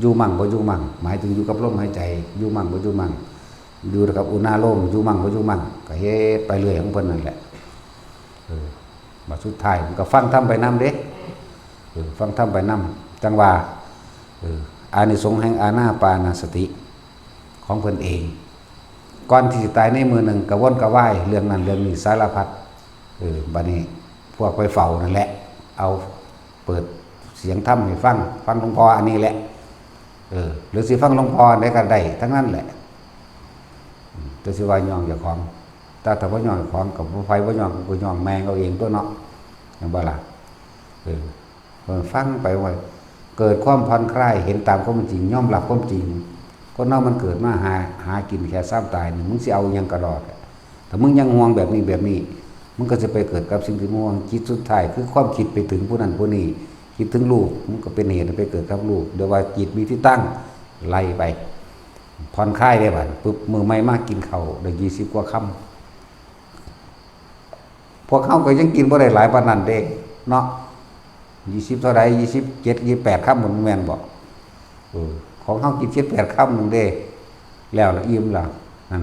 อยู่มั่งบ่อยู่มั่ง หมายถึงอยู่กับลมหายใจ อยู่มั่งบ่อยู่มั่ง อยู่กับอุณาโลม อยู่มั่งบ่อยู่มั่ง ก็เฮ็ดไปเรื่อยของเพิ่นนั่นแหละ เออ บัดสุดท้ายมันก็ฟังธรรมไปนำเด้ เออ ฟังธรรมไปนำ จั่งว่า เออ อานิสงส์แห่งอานาปานสติของเพิ่นเอง ก่อนที่สิตายในมื้อหนึ่งกระวนกระวายเรื่องนั้นเรื่องนี้สารพัด เออ บัดนี้พวกไปเฝ้านั่นแหละ เอาเปิดเสียงธรรมให้ฟัง ฟังหลวงพ่ออันนี้แหละ เออ หรือสิฟังหลวงพ่ออันใดก็ได้ทั้งนั้นแหละ อืม แต่สิว่าย่องเจ้าของ แต่ถ้าบ่ย่องเจ้าของก็บ่ ไผบ่ย่องก็ย่องแม่งเอาเองตั๊วเนาะ แม่นบ่ล่ะ เออ เออ ฟังไปว่า เกิดความผ่อนคลาย เห็นตามความเป็นจริง ยอมรับความจริง คนเฮามันเกิดมาหา หากินแค่ซ้ำตายนี่ มึงสิเอาอิหยังก็รอดอะ ถ้ามึงยังห่วงแบบนี้แบบนี้ มึงก็จะไปเกิดกับสิ่งที่มึงห่วง จิตสุดท้ายคือความคิดไปถึงผู้นั้นผู้นี้ คิดถึงลูก มึงก็เป็นเหตุให้ไปเกิดกับลูก เดี๋ยวว่าจิตมีที่ตั้ง ไล่ไป ผ่อนคลายได้บัด ปึ๊บ มื้อใหม่มากินข้าวได้ยี่สิบกว่าคำ พวกเฮาก็ยังกินบ่ได้หลายปานนั้นเด้ เนาะ ยี่สิบเท่าใด ยี่สิบเจ็ด ยี่สิบแปดคำ มันแม่นบ่ เออ ของเฮากินเจ็ดแปดคำหนึ่งเด้ แล้วละอิ่มละ นั่น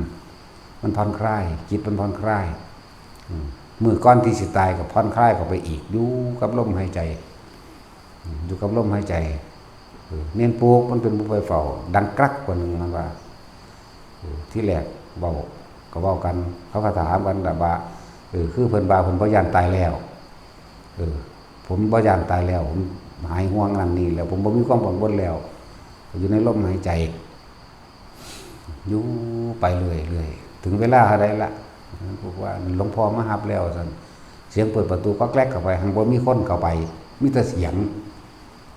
มันผ่อนคลาย จิตมันผ่อนคลาย อืม มื้อก่อนที่สิตายก็ผ่อนคลายเข้าไปอีก อยู่กับลมหายใจ อืม อยู่กับลมหายใจ เออ เณรปลูกมันเป็นผู้ไปเฝ้า ดังกรักกว่าหนึ่งมันว่า เออ ที่แรกเว้า ก็เว้ากัน เขาก็ถามกันแบบว่า เออ คือเพิ่นว่าเพิ่นบ่ย้านตายแล้ว เออ ผมบ่ย้านตายแล้ว ผมหายห่วงนั่นนี่แล้ว ผมบ่มีความกังวลแล้ว อยู่ในลมหายใจ อยู่ไปเรื่อยๆ ถึงเวลาเท่าใดละ บอกว่าหลวงพ่อมารับแล้วซั่น เสียงเปิดประตูก๊อกแก๊กเข้าไป หังบ่มีคนเข้าไป มีแต่เสียง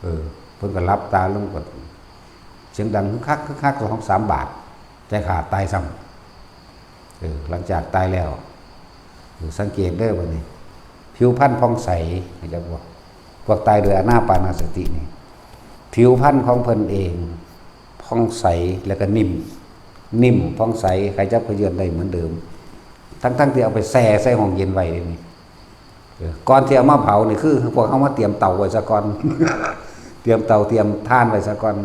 เออ เพิ่นก็หลับตาลงก็ เสียงดังคึกคัก คึกคัก สองสามบาท แต่ขาดตายซ้ำ เออ หลังจากตายแล้ว เออ สังเกตเด้อบัดนี้ ผิวพรรณผ่องใส เห็นจักบ่ พวกตายโดยอานาปานสตินี่ ผิวพรรณของเพิ่นเอง ผ่องใส แล้วก็นิ่ม นิ่ม ผ่องใส ใครจับขยื่นได้เหมือนเดิม ทั้งๆที่เอาไปแช่ใส่ห้องเย็นไว้เลยนี่ เออ ก่อนที่เอามาเผานี่คือ พวกเขามาเตรียมเตาไว้ซะก่อน เตรียมเตา เตรียมถ่านไว้ซะก่อน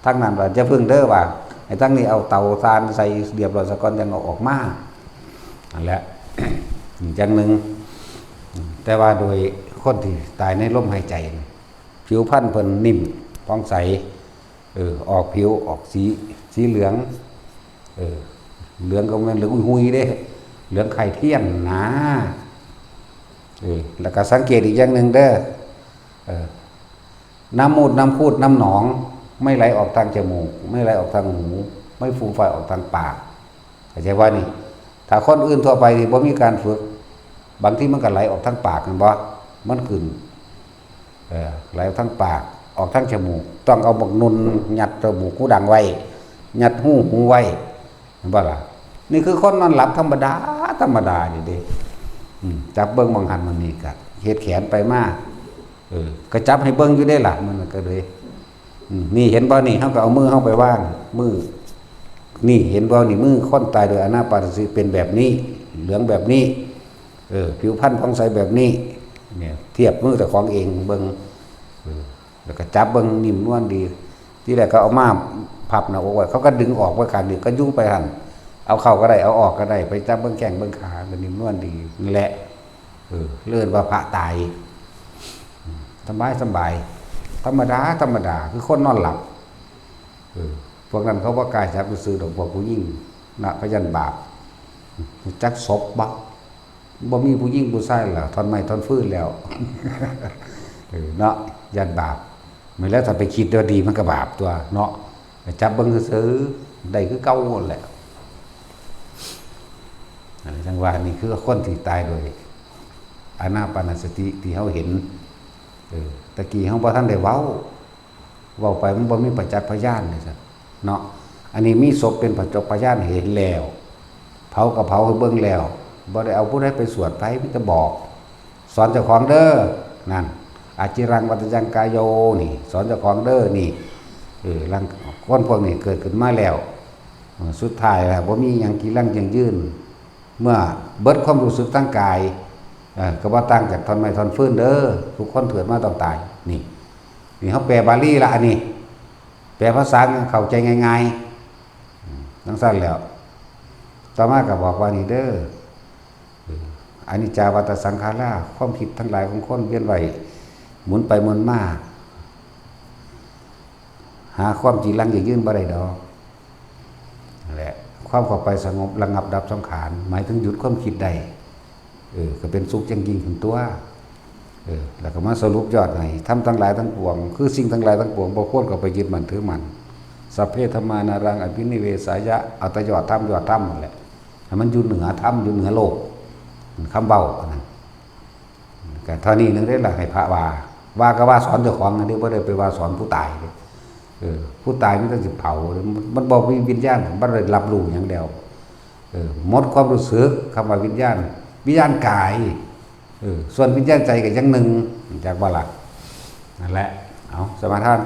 ทั้งนั้นว่าจะพึ่งเด้อว่า ไอ้ทั้งนี้เอาเตาถ่านใส่เรียบร้อยซะก่อน ยังเอาออกมา นั่นแหละ อีกอย่างหนึ่ง แต่ว่าโดยคนที่ตายในลมหายใจนี่ ผิวพรรณเพิ่นนิ่ม ผ่องใส เออ ออกผิว ออกสี สีเหลือง เออ เหลืองก็แม่นเหลืองหุยๆเด้ เหลืองไข่เทียนนะ เออ แล้วก็สังเกตอีกอย่างหนึ่งเด้อ เออ น้ำมูด น้ำคูด น้ำหนอง ไม่ไหลออกทางจมูก ไม่ไหลออกทางหู ไม่ฟูมฟายออกทางปาก เข้าใจว่านี่ ถ้าคนอื่นทั่วไปนี่บ่มีการฝึก บางทีมันก็ไหลออกทางปาก เห็นบ่ มันขึ้น เออ ไหลออกทางปาก ออกทางจมูก ต้องเอาบักนุ่นยัดจมูกหูดังไว้ ยัดหูหูไว้ เห็นบ่ล่ะ นี่คือคนนอนหลับธรรมดา ธรรมดานี่เด้ อืม จับเบิ่งบางหันมันนี่ก็เฮ็ดแขนไปมา เออ ก็จับให้เบิ่งอยู่ได้ล่ะ มันก็เลย อืม นี่เห็นบ่นี่ เฮาก็เอามือเฮาไปวาง มือ นี่เห็นบ่นี่ มือคนตายโดยอานาปานสติเป็นแบบนี้ เหลืองแบบนี้ เออ ผิวพรรณผ่องใสแบบนี้ เนี่ย เทียบมือเจ้าของเองเบิ่ง เออ แล้วก็จับเบิ่งนิ่มนวลดี ที่แรกก็เอามาพับหน้าอกไว้ เขาก็ดึงออกไว้ข้างเดียว ก็อยู่ไปหั่น เอาเข้าก็ได้ เอาออกก็ได้ ไปจับเบิ่งแข้งเบิ่งขา ก็นิ่มนวลดี นั่นแหละ เออ เอิ้นว่าพระตาย สบายสบาย ธรรมดา ธรรมดา คือคนนอนหลับ เออ พวกนั้นเขาบ่กล้าจับซื่อๆดอก พวกผู้หญิงนะ เขาย้านบาป จักศพบ่ บ่มีผู้หญิงผู้ชายแล้ว ท่อนไม้ท่อนฟืนแล้ว เออ เนาะ ย้านบาป แม่นแล้ว ถ้าไปคิดว่าดีมันก็บาปตัวเนาะ ไปจับเบิ่งซื่อๆ ได้คือเก่านั่นแหละ อันนี้จังว่านี่คือคนที่ตายโดยอานาปานสติที่เฮาเห็น เออ ตะกี้เฮาบ่ทันได้เว้า เว้าไปมันบ่มีประจักษ์พยานเลยซั่นเนาะ อันนี้มีศพเป็นประจักษ์พยานเห็นแล้ว เผาก็เผาให้เบิ่งแล้ว บ่ได้เอาผู้ใดไปสวดไผ มีแต่บอก สอนเจ้าของเด้อ นั่น อาจิรังวัตยังกายโย นี่ สอนเจ้าของเด้อ นี่ เออ ร่าง คนพวกนี้เกิดขึ้นมาแล้ว เออ สุดท้ายแล้วบ่มีหยังกีรังยั่งยืน เมื่อเบิดความรู้สึกทางกาย เออ ก็บ่ต่างจากท่อนไม้ท่อนฟืนเด้อ ทุกคนเกิดมาต้องตาย นี่ นี่เฮาแปลบาลีละอันนี้ แปลภาษาเข้าใจง่ายๆ อืม จั่งซั้นแล้ว ต่อมาก็บอกว่านี่เด้อ เออ อนิจจาวัฏฏสังขารา ความคิดทั้งหลายของคนเวียนว่ายหมุนไปหมุนมา หาความจีรังยั่งยืนบ่ได้ดอก นั่นแหละ ความเข้าไปสงบระงับดับสังขาร หมายถึงหยุดความคิดได้ เออ ก็เป็นสุขอย่างยิ่งขึ้นตัว เออ แล้วก็มาสรุปยอดให้ ธรรมทั้งหลายทั้งปวง คือสิ่งทั้งหลายทั้งปวง บ่ควรเข้าไปยึดมั่นถือมั่น สัพเพธัมมานารังอภินิเวสายะ เอาแต่ยอดธรรม ยอดธรรมนั่นแหละ ให้มันอยู่เหนือธรรม อยู่เหนือโลก คำเว้าอันนั้น ก็เท่านี้นึงได้ละ ให้พระว่า ว่าก็ว่าสอนเจ้าของนั่นเด้ บ่ได้ไปว่าสอนผู้ตายเด้ เออ ผู้ตายมันต้องสิเผา มันบ่มีวิญญาณ มันได้รับรู้หยังแล้ว เออ หมดความรู้สึก คำว่าวิญญาณ วิญญาณกาย เออ ส่วนวิญญาณใจก็ยังหนึ่ง จักบ่ล่ะ นั่นแหละ เอา สมาทาน